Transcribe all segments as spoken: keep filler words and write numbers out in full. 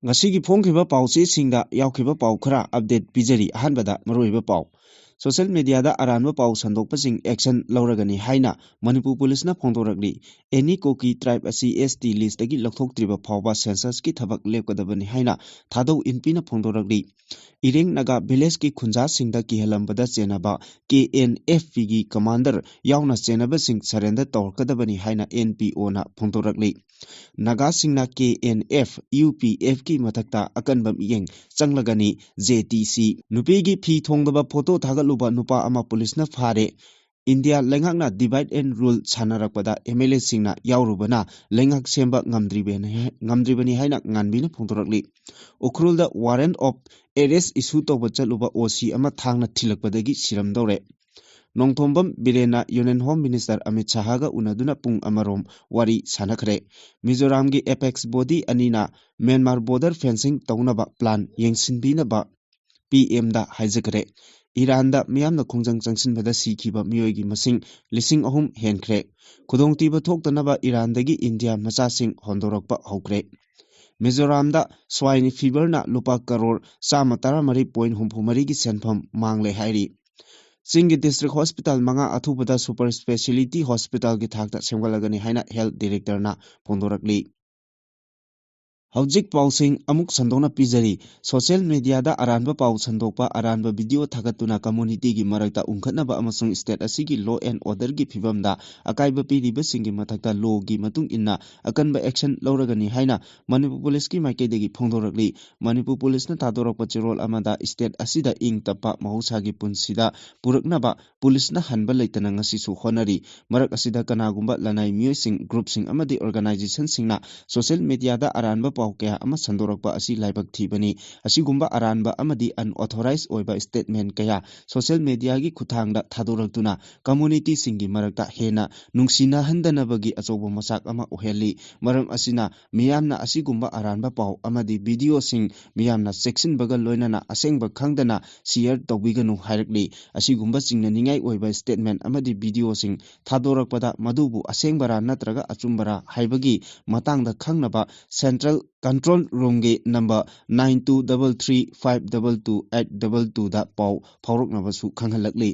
ꯉꯁꯤꯒꯤ ꯐꯣꯡꯈꯤꯕ ꯄꯥꯎꯆꯦꯁꯤꯡꯗ ꯌꯥꯎꯈꯤꯕ ꯄꯥꯎ ꯈꯔ ꯑꯞꯗꯦꯠ ꯄꯤꯖꯔꯤ꯫ ꯑꯍꯥꯟꯕꯗ ꯃꯔꯨꯑꯣꯏꯕ ꯄꯥꯎ꯫ ꯁꯣꯁꯤꯌꯦꯜ ꯃꯤꯗꯤꯌꯥꯗ ꯑꯔꯥꯟꯕ ꯄꯥꯎ ꯁꯟꯗꯣꯛꯄꯁꯤꯡ ꯑꯦꯛꯁꯟ ꯂꯧꯔꯒꯅꯤ ꯍꯥꯏꯅ ꯃꯅꯤꯄꯨꯔ ꯄꯨꯂꯤꯁꯅ ꯐꯣꯡꯗꯣꯔꯛꯂꯤ꯫ ꯑꯦꯅꯤ ꯀꯣꯀꯤ ꯇ꯭ꯔꯥꯏꯕ ꯑꯁꯤ ꯑꯦꯁ ꯇꯤ ꯂꯤꯁꯇꯒꯤ ꯂꯧꯊꯣꯛꯇ꯭ꯔꯤꯕ ꯐꯥꯎꯕ ꯁꯦꯟꯁꯁꯀꯤ ꯊꯕꯛ ꯂꯦꯞꯀꯗꯕꯅꯤ ꯍꯥꯏꯅ ꯊꯥꯗꯧ ꯏꯟꯄꯤꯅ ꯐꯣꯡꯗꯣꯔꯛꯂꯤ꯫ ꯏꯔꯦꯡ ꯅꯥꯒꯥ ꯚꯤꯂꯦꯖꯀꯤ ꯈꯨꯟꯖꯥꯁꯤꯡꯗ ꯀꯤꯍꯜꯂꯝꯕꯗ ꯆꯦꯟꯅꯕ ꯀꯦ ꯑꯦꯟ ꯑꯦꯐ ꯄꯤꯒꯤ ꯀꯃꯥꯟꯗꯔ ꯌꯥꯎꯅ ꯆꯦꯟꯅꯕꯁꯤꯡ ꯁꯔꯦꯟꯗꯔ ꯇꯧꯔꯛꯀꯗꯕꯅꯤ ꯍꯥꯏꯅ ꯑꯦꯟ ꯄꯤ ꯑꯣꯅ ꯐꯣꯡꯗꯣꯔꯛꯂꯤ꯫ ꯅꯥꯒꯥꯁꯤꯡꯅ K N F, U P ꯑꯦꯐꯀꯤ ꯃꯊꯛꯇ ꯑꯀꯟꯕ ꯃꯤꯠꯌꯦꯡ ꯆꯪꯂꯒꯅꯤ, ꯖꯦ ꯇꯤ ꯁꯤ꯫ ꯅꯨꯄꯤꯒꯤ ꯐꯤ ꯊꯣꯡꯗꯕ ꯐꯣꯇꯣ ꯊꯥꯒꯠꯂꯨꯕ ꯅꯨꯄꯥ ꯑꯃ ꯄꯨꯂꯤꯁꯅ ꯐꯥꯔꯦ꯫ ꯏꯟꯗꯤꯌꯥ ꯂꯩꯉꯥꯛꯅ divide and rule ꯁꯥꯟꯅꯔꯛꯄꯗ ꯑꯦꯝ ꯑꯦꯜ ꯑꯦꯁꯤꯡꯅ ꯌꯥꯎꯔꯨꯕꯅ ꯂꯩꯉꯥꯛ ꯁꯦꯝꯕ ꯉꯝꯗ꯭ꯔꯤꯕꯅꯤ ꯉꯝꯗ꯭ꯔꯤꯕꯅꯤ ꯍꯥꯏꯅ ꯉꯥꯟꯕꯤꯅ ꯐꯣꯡꯗꯣꯔꯛꯂꯤ꯫ ꯎꯈ꯭ꯔꯨꯜꯗ warrant of arrest issue ꯇꯧꯕ ꯆꯠꯂꯨꯕ ꯑꯣ ꯁꯤ ꯑꯃ ꯊꯥꯡꯅ ꯊꯤꯜꯂꯛꯄꯗꯒꯤ ꯁꯤꯔꯝꯗꯧꯔꯦ꯫ Nongthombam ꯕꯤꯔꯦꯟꯅ Union Home Minister Amit ꯁꯥꯍꯒ ꯎꯅꯗꯨꯅ ꯄꯨꯡ ꯑꯃꯔꯣꯝ ꯋꯥꯔꯤ ꯁꯥꯟꯅꯈ꯭ꯔꯦ꯫ ꯃꯤꯖꯣꯔꯥꯝꯒꯤ apex body ꯑꯅꯤꯅ ꯃ꯭ꯌꯥꯟꯃꯥꯔ border fencing ꯇꯧꯅꯕ plan ꯌꯦꯡꯁꯤꯟꯕꯤꯅꯕ ꯄꯤ ꯑꯦꯝꯗ ꯍꯥꯏꯖꯈ꯭ꯔꯦ꯫ ꯏꯔꯥꯟꯗ ꯃꯤꯌꯥꯝꯅ ꯈꯣꯡꯖꯪ ꯆꯪꯁꯤꯟꯕꯗ ꯁꯤꯈꯤꯕ ꯃꯤꯑꯣꯏꯒꯤ ꯃꯁꯤꯡ ꯂꯤꯁꯤꯡ ꯑꯍꯨꯝ ꯍꯦꯟꯈ꯭ꯔꯦ꯫ ꯈꯨꯗꯣꯡꯊꯤꯕ ꯊꯣꯛꯇꯅꯕ ꯏꯔꯥꯟꯗꯒꯤ ꯏꯟꯗꯤꯌꯥ ꯃꯆꯥꯁꯤꯡ ꯍꯣꯟꯗꯣꯔꯛꯄ ꯍꯧꯈ꯭ꯔꯦ꯫ ꯃꯤꯖꯣꯔꯥꯝꯗ swine feverꯅ ꯂꯨꯄꯥ ꯀꯔꯣꯔ ꯆꯥꯝꯃ ꯇꯔꯥꯃꯔꯤ point ꯍꯨꯝꯐꯨ ꯃꯔꯤꯒꯤ ꯁꯦꯟꯐꯝ ꯃꯥꯡꯂꯦ ꯍꯥꯏꯔꯤ꯫ ꯆꯤꯡꯒꯤ district hospital ꯃꯉꯥ ꯑꯊꯨꯕꯗ super speciality hospitalꯒꯤ ꯊꯥꯛꯇ ꯁꯦꯝꯒꯠꯂꯒꯅꯤ ꯍꯥꯏꯅ health directorꯅ ꯐꯣꯡꯗꯣꯔꯛꯂꯤ꯫ ꯍꯧꯖꯤꯛ ꯄꯥꯎꯁꯤꯡ ꯑꯃꯨꯛ ꯁꯟꯗꯣꯛꯅ ꯄꯤꯖꯔꯤ꯫ ꯁꯣꯁꯤꯌꯦꯜ ꯃꯤꯗꯤꯌꯥꯗ ꯑꯔꯥꯟꯕ ꯄꯥꯎ ꯁꯟꯗꯣꯛꯄ, ꯑꯔꯥꯟꯕ ꯚꯤꯗꯤꯑꯣ ꯊꯥꯒꯠꯇꯨꯅ communityꯒꯤ ꯃꯔꯛꯇ ꯎꯪꯈꯠꯅꯕ ꯑꯃꯁꯨꯡ state ꯑꯁꯤꯒꯤ law and orderꯒꯤ ꯐꯤꯕꯝꯗ ꯑꯀꯥꯏꯕ ꯄꯤꯔꯤꯕꯁꯤꯡꯒꯤ ꯃꯊꯛꯇ lawꯒꯤ ꯃꯇꯨꯡ ꯏꯟꯅ ꯑꯀꯟꯕ action ꯂꯧꯔꯒꯅꯤ ꯍꯥꯏꯅ ꯃꯅꯤꯄꯨꯔ ꯄꯨꯂꯤꯁꯀꯤ ꯃꯥꯏꯀꯩꯗꯒꯤ ꯐꯣꯡꯗꯣꯔꯛꯂꯤ꯫ ꯃꯅꯤꯄꯨꯔ ꯄꯨꯂꯤꯁꯅ ꯊꯥꯗꯣꯔꯛꯄ ꯆꯦꯔꯣꯜ ꯑꯃꯗ state ꯑꯁꯤꯗ ꯏꯪ ꯇꯞꯄ ꯃꯍꯧꯁꯥꯒꯤ ꯄꯨꯟꯁꯤꯗ ꯄꯨꯔꯛꯅꯕ ꯄꯨꯂꯤꯁꯅ ꯍꯟꯕ ꯂꯩꯇꯅ ꯉꯁꯤꯁꯨ ꯍꯣꯠꯅꯔꯤ꯫ ꯃꯔꯛ ꯑꯁꯤꯗ ꯀꯅꯥꯒꯨꯝꯕ ꯂꯅꯥꯏ ꯃꯤꯑꯣꯏꯁꯤꯡ, groupꯁꯤꯡ ꯑꯃꯗꯤ organizationꯁꯤꯡꯅ ꯁꯣꯁꯤꯌꯦꯜ ꯃꯤꯗꯤꯌꯥꯗ ꯑꯔꯥꯟꯕ ꯄꯥꯎ ꯀꯌꯥ ꯑꯃ ꯁꯟꯗꯣꯔꯛꯄ ꯑꯁꯤ ꯂꯥꯏꯕꯛ ꯊꯤꯕꯅꯤ꯫ ꯑꯁꯤꯒꯨꯝꯕ ꯑꯔꯥꯟꯕ ꯑꯃꯗꯤ unauthorized ꯑꯣꯏꯕ statement ꯀꯌꯥ ꯁꯣꯁꯤꯌꯦꯜ ꯃꯤꯗꯤꯌꯥꯒꯤ ꯈꯨꯠꯊꯥꯡꯗ ꯊꯥꯗꯣꯔꯛꯇꯨꯅ communityꯁꯤꯡꯒꯤ ꯃꯔꯛꯇ ꯍꯦꯟꯅ ꯅꯨꯡꯁꯤꯅꯍꯟꯗꯅꯕꯒꯤ ꯑꯆꯧꯕ ꯃꯆꯥꯛ ꯑꯃ ꯑꯣꯏꯍꯜꯂꯤ꯫ ꯃꯔꯝ ꯑꯁꯤꯅ ꯃꯤꯌꯥꯝꯅ ꯑꯁꯤꯒꯨꯝꯕ ꯑꯔꯥꯟꯕ ꯄꯥꯎ ꯑꯃꯗꯤ ꯚꯤꯗꯤꯑꯣꯁꯤꯡ ꯃꯤꯌꯥꯝꯅ ꯆꯦꯛꯁꯤꯟꯕꯒ ꯂꯣꯏꯅꯅ ꯑꯁꯦꯡꯕ ꯈꯪꯗꯅ share ꯇꯧꯕꯤꯒꯅꯨ ꯍꯥꯏꯔꯛꯂꯤ꯫ ꯑꯁꯤꯒꯨꯝꯕ ꯆꯤꯡꯅꯅꯤꯡꯉꯥꯏ ꯑꯣꯏꯕ statement ꯑꯃꯗꯤ ꯚꯤꯗꯤꯑꯣꯁꯤꯡ ꯊꯥꯗꯣꯔꯛꯄꯗ ꯃꯗꯨꯕꯨ ꯑꯁꯦꯡꯕꯔꯥ ꯅꯠꯇ꯭ꯔꯒ ꯑꯆꯨꯝꯕꯔꯥ ꯍꯥꯏꯕꯒꯤ ꯃꯇꯥꯡꯗ ꯈꯪꯅꯕ Central control roomꯒꯤ number nine two double three five double two eight double twoꯗ ꯄꯥꯎ ꯐꯥꯎꯔꯛꯅꯕꯁꯨ ꯈꯪꯍꯜꯂꯛꯂꯤ꯫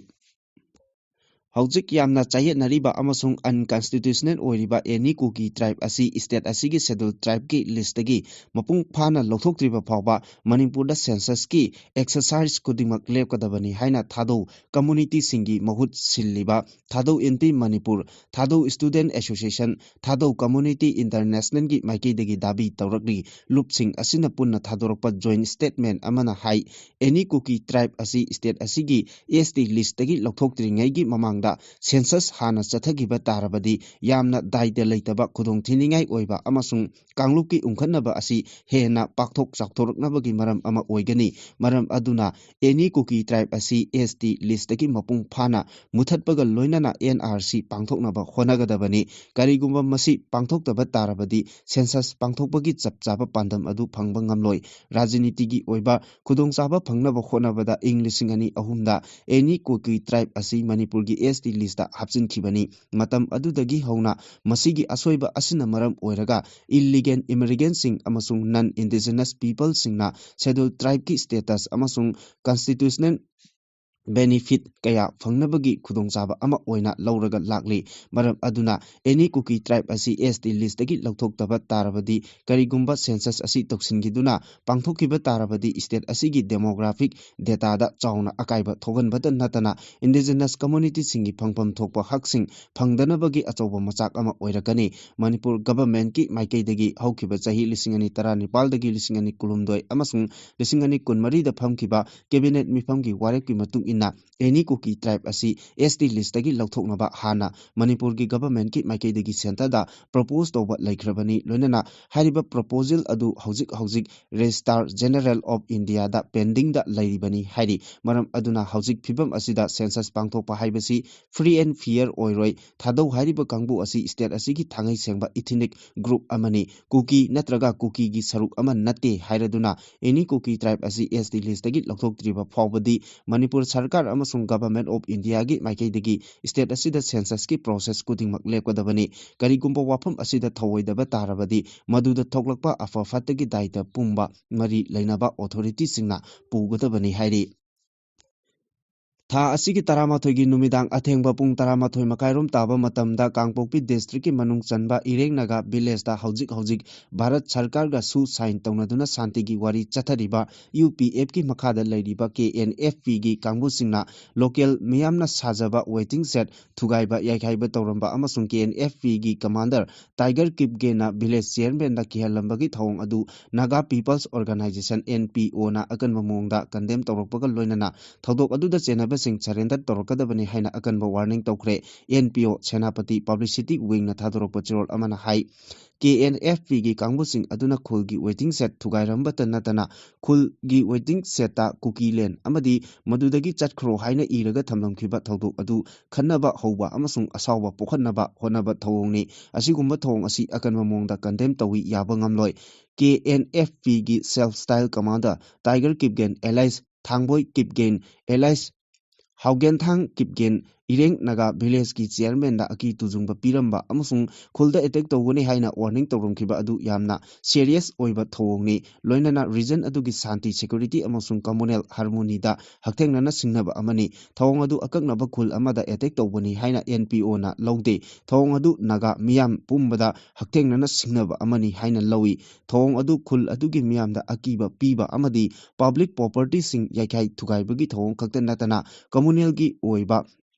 ꯍꯧꯖꯤꯛ ꯌꯥꯝꯅ ꯆꯌꯦꯠꯅꯔꯤꯕ ꯑꯃꯁꯨꯡ unconstitutional ꯑꯣꯏꯔꯤꯕ any Kuki tribe ꯑꯁꯤ state ꯑꯁꯤꯒꯤ schedule tribeꯀꯤ listꯇꯒꯤ ꯃꯄꯨꯡ ꯐꯥꯅ ꯂꯧꯊꯣꯛꯇ꯭ꯔꯤꯕ ꯐꯥꯎꯕ ꯃꯅꯤꯄꯨꯔꯗ censusꯀꯤ exercise ꯈꯨꯗꯤꯡꯃꯛ ꯂꯦꯞꯀꯗꯕꯅꯤ ꯍꯥꯏꯅ ꯊꯥꯗꯧ communityꯁꯤꯡꯒꯤ ꯃꯍꯨꯠ ꯁꯤꯜꯂꯤꯕ ꯊꯥꯗꯧ ꯑꯦꯟꯇꯤ ꯃꯅꯤꯄꯨꯔ, ꯊꯥꯗꯧ Student Association, ꯊꯥꯗꯧ Community Internationalꯒꯤ ꯃꯥꯏꯀꯩꯗꯒꯤ ꯗꯥꯕꯤ ꯇꯧꯔꯛꯂꯤ꯫ ꯂꯨꯞꯁꯤꯡ ꯑꯁꯤꯅ ꯄꯨꯟꯅ ꯊꯥꯗꯣꯔꯛꯄ joint statement ꯑꯃꯅ ꯍꯥꯏ, any Kuki tribe ꯑꯁꯤ state ꯑꯁꯤꯒꯤ ST listꯇꯒꯤ ꯂꯧꯊꯣꯛꯇ꯭ꯔꯤꯉꯩꯒꯤ ꯃꯃꯥꯡꯗ census ꯍꯥꯟꯅ ꯆꯠꯊꯈꯤꯕ ꯇꯥꯔꯕꯗꯤ ꯌꯥꯝꯅ ꯗꯥꯏꯇ ꯂꯩꯇꯕ, ꯈꯨꯗꯣꯡꯊꯤꯅꯤꯡꯉꯥꯏ ꯑꯣꯏꯕ ꯑꯃꯁꯨꯡ ꯀꯥꯡꯂꯨꯞꯀꯤ ꯎꯪꯈꯠꯅꯕ ꯑꯁꯤ ꯍꯦꯟꯅ ꯄꯥꯛꯊꯣꯛ ꯆꯥꯎꯊꯣꯔꯛꯅꯕꯒꯤ ꯃꯔꯝ ꯑꯃ ꯑꯣꯏꯒꯅꯤ꯫ ꯃꯔꯝ ꯑꯗꯨꯅ any Kuki tribe ꯑꯁꯤ ST listꯇꯒꯤ ꯃꯄꯨꯡ ꯐꯥꯅ ꯃꯨꯊꯠꯄꯒ ꯂꯣꯏꯅꯅ NRC ꯄꯥꯡꯊꯣꯛꯅꯕ ꯍꯣꯠꯅꯒꯗꯕꯅꯤ꯫ ꯀꯔꯤꯒꯨꯝꯕ ꯃꯁꯤ ꯄꯥꯡꯊꯣꯛꯇꯕ ꯇꯥꯔꯕꯗꯤ census ꯄꯥꯡꯊꯣꯛꯄꯒꯤ ꯆꯞ ꯆꯥꯕ ꯄꯥꯟꯗꯝ ꯑꯗꯨ ꯐꯪꯕ ꯉꯝꯂꯣꯏ꯫ ꯔꯥꯖꯅꯤꯇꯤꯒꯤ ꯑꯣꯏꯕ ꯈꯨꯗꯣꯡꯆꯥꯕ ꯐꯪꯅꯕ ꯍꯣꯠꯅꯕꯗ ꯏꯪ ꯂꯤꯁꯤꯡ ꯑꯅꯤ ꯑꯍꯨꯝꯗ any Kuki tribe ꯑꯁꯤ ꯃꯅꯤꯄꯨꯔꯒꯤ ST listꯇ ꯍꯥꯞꯆꯤꯟꯈꯤꯕꯅꯤ꯫ ꯃꯇꯝ ꯑꯗꯨꯗꯒꯤ ꯍꯧꯅ ꯃꯁꯤꯒꯤ ꯑꯁꯣꯏꯕ ꯑꯁꯤꯅ ꯃꯔꯝ ꯑꯣꯏꯔꯒ illegal immigrantꯁꯤꯡ ꯑꯃꯁꯨꯡ non indigenous peopleꯁꯤꯡꯅ schedule tribeꯀꯤ status ꯑꯃꯁꯨꯡ constitutional benefit ꯀꯌꯥ ꯐꯪꯅꯕꯒꯤ ꯈꯨꯗꯣꯡꯆꯥꯕ ꯑꯃ ꯑꯣꯏꯅ ꯂꯧꯔꯒ ꯂꯥꯛꯂꯤ꯫ ꯃꯔꯝ ꯑꯗꯨꯅ any Kuki tribe ꯑꯁꯤ ST listꯇꯒꯤ ꯂꯧꯊꯣꯛꯇꯕ ꯇꯥꯔꯕꯗꯤ, ꯀꯔꯤꯒꯨꯝꯕ census ꯑꯁꯤ ꯇꯧꯁꯤꯟꯈꯤꯗꯨꯅ ꯄꯥꯡꯊꯣꯛꯈꯤꯕ ꯇꯥꯔꯕꯗꯤ state ꯑꯁꯤꯒꯤ demographic dataꯗ ꯆꯥꯎꯅ ꯑꯀꯥꯏꯕ ꯊꯣꯛꯍꯟꯕꯇ ꯅꯠꯇꯅ indigenous communityꯁꯤꯡꯒꯤ ꯐꯪꯐꯝ ꯊꯣꯛꯄ ꯍꯛꯁꯤꯡ ꯐꯪꯗꯅꯕꯒꯤ ꯑꯆꯧꯕ ꯃꯆꯥꯛ ꯑꯃ ꯑꯣꯏꯔꯛꯀꯅꯤ꯫ ꯃꯅꯤꯄꯨꯔ governmentꯀꯤ ꯃꯥꯏꯀꯩꯗꯒꯤ ꯍꯧꯈꯤꯕ ꯆꯍꯤ ꯂꯤꯁꯤꯡ ꯑꯅꯤ ꯇꯔꯥꯅꯤꯄꯥꯜꯗꯒꯤ ꯂꯤꯁꯤꯡ ꯑꯅꯤ ꯀꯨꯟꯍꯨꯝꯗꯣꯏ ꯑꯃꯁꯨꯡ ꯂꯤꯁꯤꯡ ꯑꯅꯤ ꯀꯨꯟꯃꯔꯤꯗ ꯐꯝꯈꯤꯕ cabinet ꯃꯤꯐꯝꯒꯤ ꯋꯥꯔꯦꯞꯀꯤ ꯃꯇꯨꯡ ꯏꯟꯅ any Kuki tribe ꯑꯁꯤ ST listꯇꯒꯤ ꯂꯧꯊꯣꯛꯅꯕ ꯍꯥꯟꯅ ꯃꯅꯤꯄꯨꯔꯒꯤ governmentꯀꯤ ꯃꯥꯏꯀꯩꯗꯒꯤ centreꯗ propose ꯇꯧꯕ ꯂꯩꯈ꯭ꯔꯕꯅꯤ꯫ ꯂꯣꯏꯅꯅ ꯍꯥꯏꯔꯤꯕ proposal ꯑꯗꯨ ꯍꯧꯖꯤꯛ ꯍꯧꯖꯤꯛ Registrar General of Indiaꯗ pendingꯗ ꯂꯩꯔꯤꯕꯅꯤ ꯍꯥꯏꯔꯤ꯫ ꯃꯔꯝ ꯑꯗꯨꯅ ꯍꯧꯖꯤꯛ ꯐꯤꯕꯝ ꯑꯁꯤꯗ census ꯄꯥꯡꯊꯣꯛꯄ ꯍꯥꯏꯕꯁꯤ free and fair ꯑꯣꯏꯔꯣꯏ꯫ ꯊꯥꯗꯧ ꯍꯥꯏꯔꯤꯕ ꯀꯥꯡꯕꯨ ꯑꯁꯤ state ꯑꯁꯤꯒꯤ ꯊꯥꯡꯉꯩ ꯁꯦꯡꯕ ethnic group ꯑꯃꯅꯤ꯫ ꯀꯨꯀꯤ ꯅꯠꯇ꯭ꯔꯒ ꯀꯨꯀꯤꯒꯤ ꯁꯔꯨꯛ ꯑꯃ ꯅꯠꯇꯦ ꯍꯥꯏꯔꯗꯨꯅ any Kuki tribe ꯑꯁꯤ ST listꯇꯒꯤ ꯂꯧꯊꯣꯛꯇ꯭ꯔꯤꯕ ꯐꯥꯎꯕꯗꯤ ꯃꯅꯤꯄꯨꯔ ꯁꯔꯀꯥꯔ ꯑꯃꯁꯨꯡ Government of Indiaꯒꯤ ꯃꯥꯏꯀꯩꯗꯒꯤ state ꯑꯁꯤꯗ censusꯀꯤ process ꯈꯨꯗꯤꯡꯃꯛ ꯂꯦꯞꯀꯗꯕꯅꯤ꯫ ꯀꯔꯤꯒꯨꯝꯕ ꯋꯥꯐꯝ ꯑꯁꯤꯗ ꯊꯧꯑꯣꯏꯗꯕ ꯇꯥꯔꯕꯗꯤ, ꯃꯗꯨꯗ ꯊꯣꯛꯂꯛꯄ ꯑꯐ ꯐꯠꯇꯒꯤ ꯗꯥꯏꯇ ꯄꯨꯝꯕ ꯃꯔꯤ ꯂꯩꯅꯕ authorityꯁꯤꯡꯅ ꯄꯨꯒꯗꯕꯅꯤ ꯍꯥꯏꯔꯤ꯫ ꯊꯥ ꯑꯁꯤꯒꯤ ꯇꯔꯥꯃꯥꯊꯣꯏꯒꯤ ꯅꯨꯃꯤꯗꯥꯡ ꯑꯊꯦꯡꯕ ꯄꯨꯡ ꯇꯔꯥꯃꯥꯊꯣꯏ ꯃꯈꯥꯏꯔꯣꯝ ꯇꯥꯕ ꯃꯇꯝꯗ ꯀꯥꯡꯄꯣꯛꯄꯤ districtꯀꯤ ꯃꯅꯨꯡ ꯆꯟꯕ ꯏꯔꯦꯡ ꯅꯥꯒꯥ villageꯇ ꯍꯧꯖꯤꯛ ꯍꯧꯖꯤꯛ ꯚꯥꯔꯠ ꯁꯔꯀꯥꯔꯒ ꯁꯨ sign ꯇꯧꯅꯗꯨꯅ ꯁꯥꯟꯇꯤꯒꯤ ꯋꯥꯔꯤ ꯆꯠꯊꯔꯤꯕ UPFꯀꯤ ꯃꯈꯥꯗ ꯂꯩꯔꯤꯕ KNFPꯒꯤ ꯀꯥꯡꯕꯨꯁꯤꯡꯅ local ꯃꯤꯌꯥꯝꯅ ꯁꯥꯖꯕ waiting shed ꯊꯨꯒꯥꯏꯕ ꯌꯥꯏꯈꯥꯏꯕ ꯇꯧꯔꯝꯕ ꯑꯃꯁꯨꯡ KNFPꯒꯤ commander Tiger Kipgenꯅ village chairmanꯗ ꯀꯤꯍꯜꯂꯝꯕꯒꯤ ꯊꯧꯑꯣꯡ ꯑꯗꯨ Naga People's Organisation, NPOꯅ ꯑꯀꯟꯕ ꯃꯑꯣꯡꯗ condemn ꯇꯧꯔꯛꯄꯒ ꯂꯣꯏꯅꯅ ꯊꯧꯗꯣꯛ ꯑꯗꯨꯗ ꯆꯦꯟꯅꯕꯁꯤꯡ surrender ꯇꯧꯔꯛꯀꯗꯕꯅꯤ ꯍꯥꯏꯅ ꯑꯀꯟꯕ warning ꯇꯧꯈ꯭ꯔꯦ꯫ NPO ꯁꯦꯅꯥꯄꯇꯤ publicity wingꯅ ꯊꯥꯗꯣꯔꯛꯄ ꯆꯦꯔꯣꯜ ꯑꯃꯅ ꯍꯥꯏ, KNFPꯒꯤ ꯀꯥꯡꯕꯨꯁꯤꯡ ꯑꯗꯨꯅ ꯈꯨꯜꯒꯤ waiting shed ꯊꯨꯒꯥꯏꯔꯝꯕꯇ ꯅꯠꯇꯅ ꯈꯨꯜꯒꯤ waiting shedꯇ ꯀꯨꯀꯤꯂꯦꯟ ꯑꯃꯗꯤ ꯃꯗꯨꯗꯒꯤ ꯆꯠꯈ꯭ꯔꯣ ꯍꯥꯏꯅ ꯏꯔꯒ ꯊꯝꯂꯝꯈꯤꯕ ꯊꯧꯗꯣꯛ ꯑꯗꯨ ꯈꯟꯅꯕ ꯍꯧꯕ ꯑꯃꯁꯨꯡ ꯑꯁꯥꯎꯕ ꯄꯣꯛꯍꯟꯅꯕ ꯍꯣꯠꯅꯕ ꯊꯧꯑꯣꯡꯅꯤ꯫ ꯑꯁꯤꯒꯨꯝꯕ ꯊꯧꯑꯣꯡ ꯑꯁꯤ ꯑꯀꯟꯕ ꯃꯑꯣꯡꯗ condemn ꯇꯧꯏ ꯌꯥꯕ ꯉꯝꯂꯣꯏ꯫ KNFPꯒꯤ self style commander Tiger Kipgen alias ꯊꯥꯡꯕꯣꯏ Kipgen alias ꯍꯥꯎꯒꯦꯟꯊꯥꯡ Kipgen ꯏꯔꯦꯡ Naga villageꯀꯤ chairmanꯗ ꯑꯀꯤ ꯇꯨꯖꯨꯡꯕ ꯄꯤꯔꯝꯕ ꯑꯃꯁꯨꯡ ꯈꯨꯜꯗ attack ꯇꯧꯒꯅꯤ ꯍꯥꯏꯅ warning ꯇꯧꯔꯝꯈꯤꯕ ꯑꯗꯨ ꯌꯥꯝꯅ serious ꯑꯣꯏꯕ ꯊꯧꯑꯣꯡꯅꯤ꯫ ꯂꯣꯏꯅꯅ region ꯑꯗꯨꯒꯤ ꯁꯥꯟꯇꯤ, security ꯑꯃꯁꯨꯡ communal harmonyꯗ ꯍꯛꯊꯦꯡꯅꯅ ꯁꯤꯡꯅꯕ ꯑꯃꯅꯤ꯫ ꯊꯧꯑꯣꯡ ꯑꯗꯨ ꯑꯀꯛꯅꯕ ꯈꯨꯜ ꯑꯃꯗ attack ꯇꯧꯕꯅꯤ ꯍꯥꯏꯅ NPOꯅ ꯂꯧꯗꯦ꯫ ꯊꯧꯑꯣꯡ ꯑꯗꯨ ꯅꯥꯒꯥ ꯃꯤꯌꯥꯝ ꯄꯨꯝꯕꯗ ꯍꯛꯊꯦꯡꯅꯅ ꯁꯤꯡꯅꯕ ꯑꯃꯅꯤ ꯍꯥꯏꯅ ꯂꯧꯏ꯫ ꯊꯧꯑꯣꯡ ꯑꯗꯨ ꯈꯨꯜ ꯑꯗꯨꯒꯤ ꯃꯤꯌꯥꯝꯗ ꯑꯀꯤꯕ ꯄꯤꯕ ꯑꯃꯗꯤ public propertyꯁꯤꯡ ꯌꯥꯏꯈꯥꯏ ꯊꯨꯒꯥꯏꯕꯒꯤ ꯊꯧꯑꯣꯡ ꯈꯛꯇ ꯅꯠꯇꯅ communalꯒꯤ ꯑꯣꯏꯕ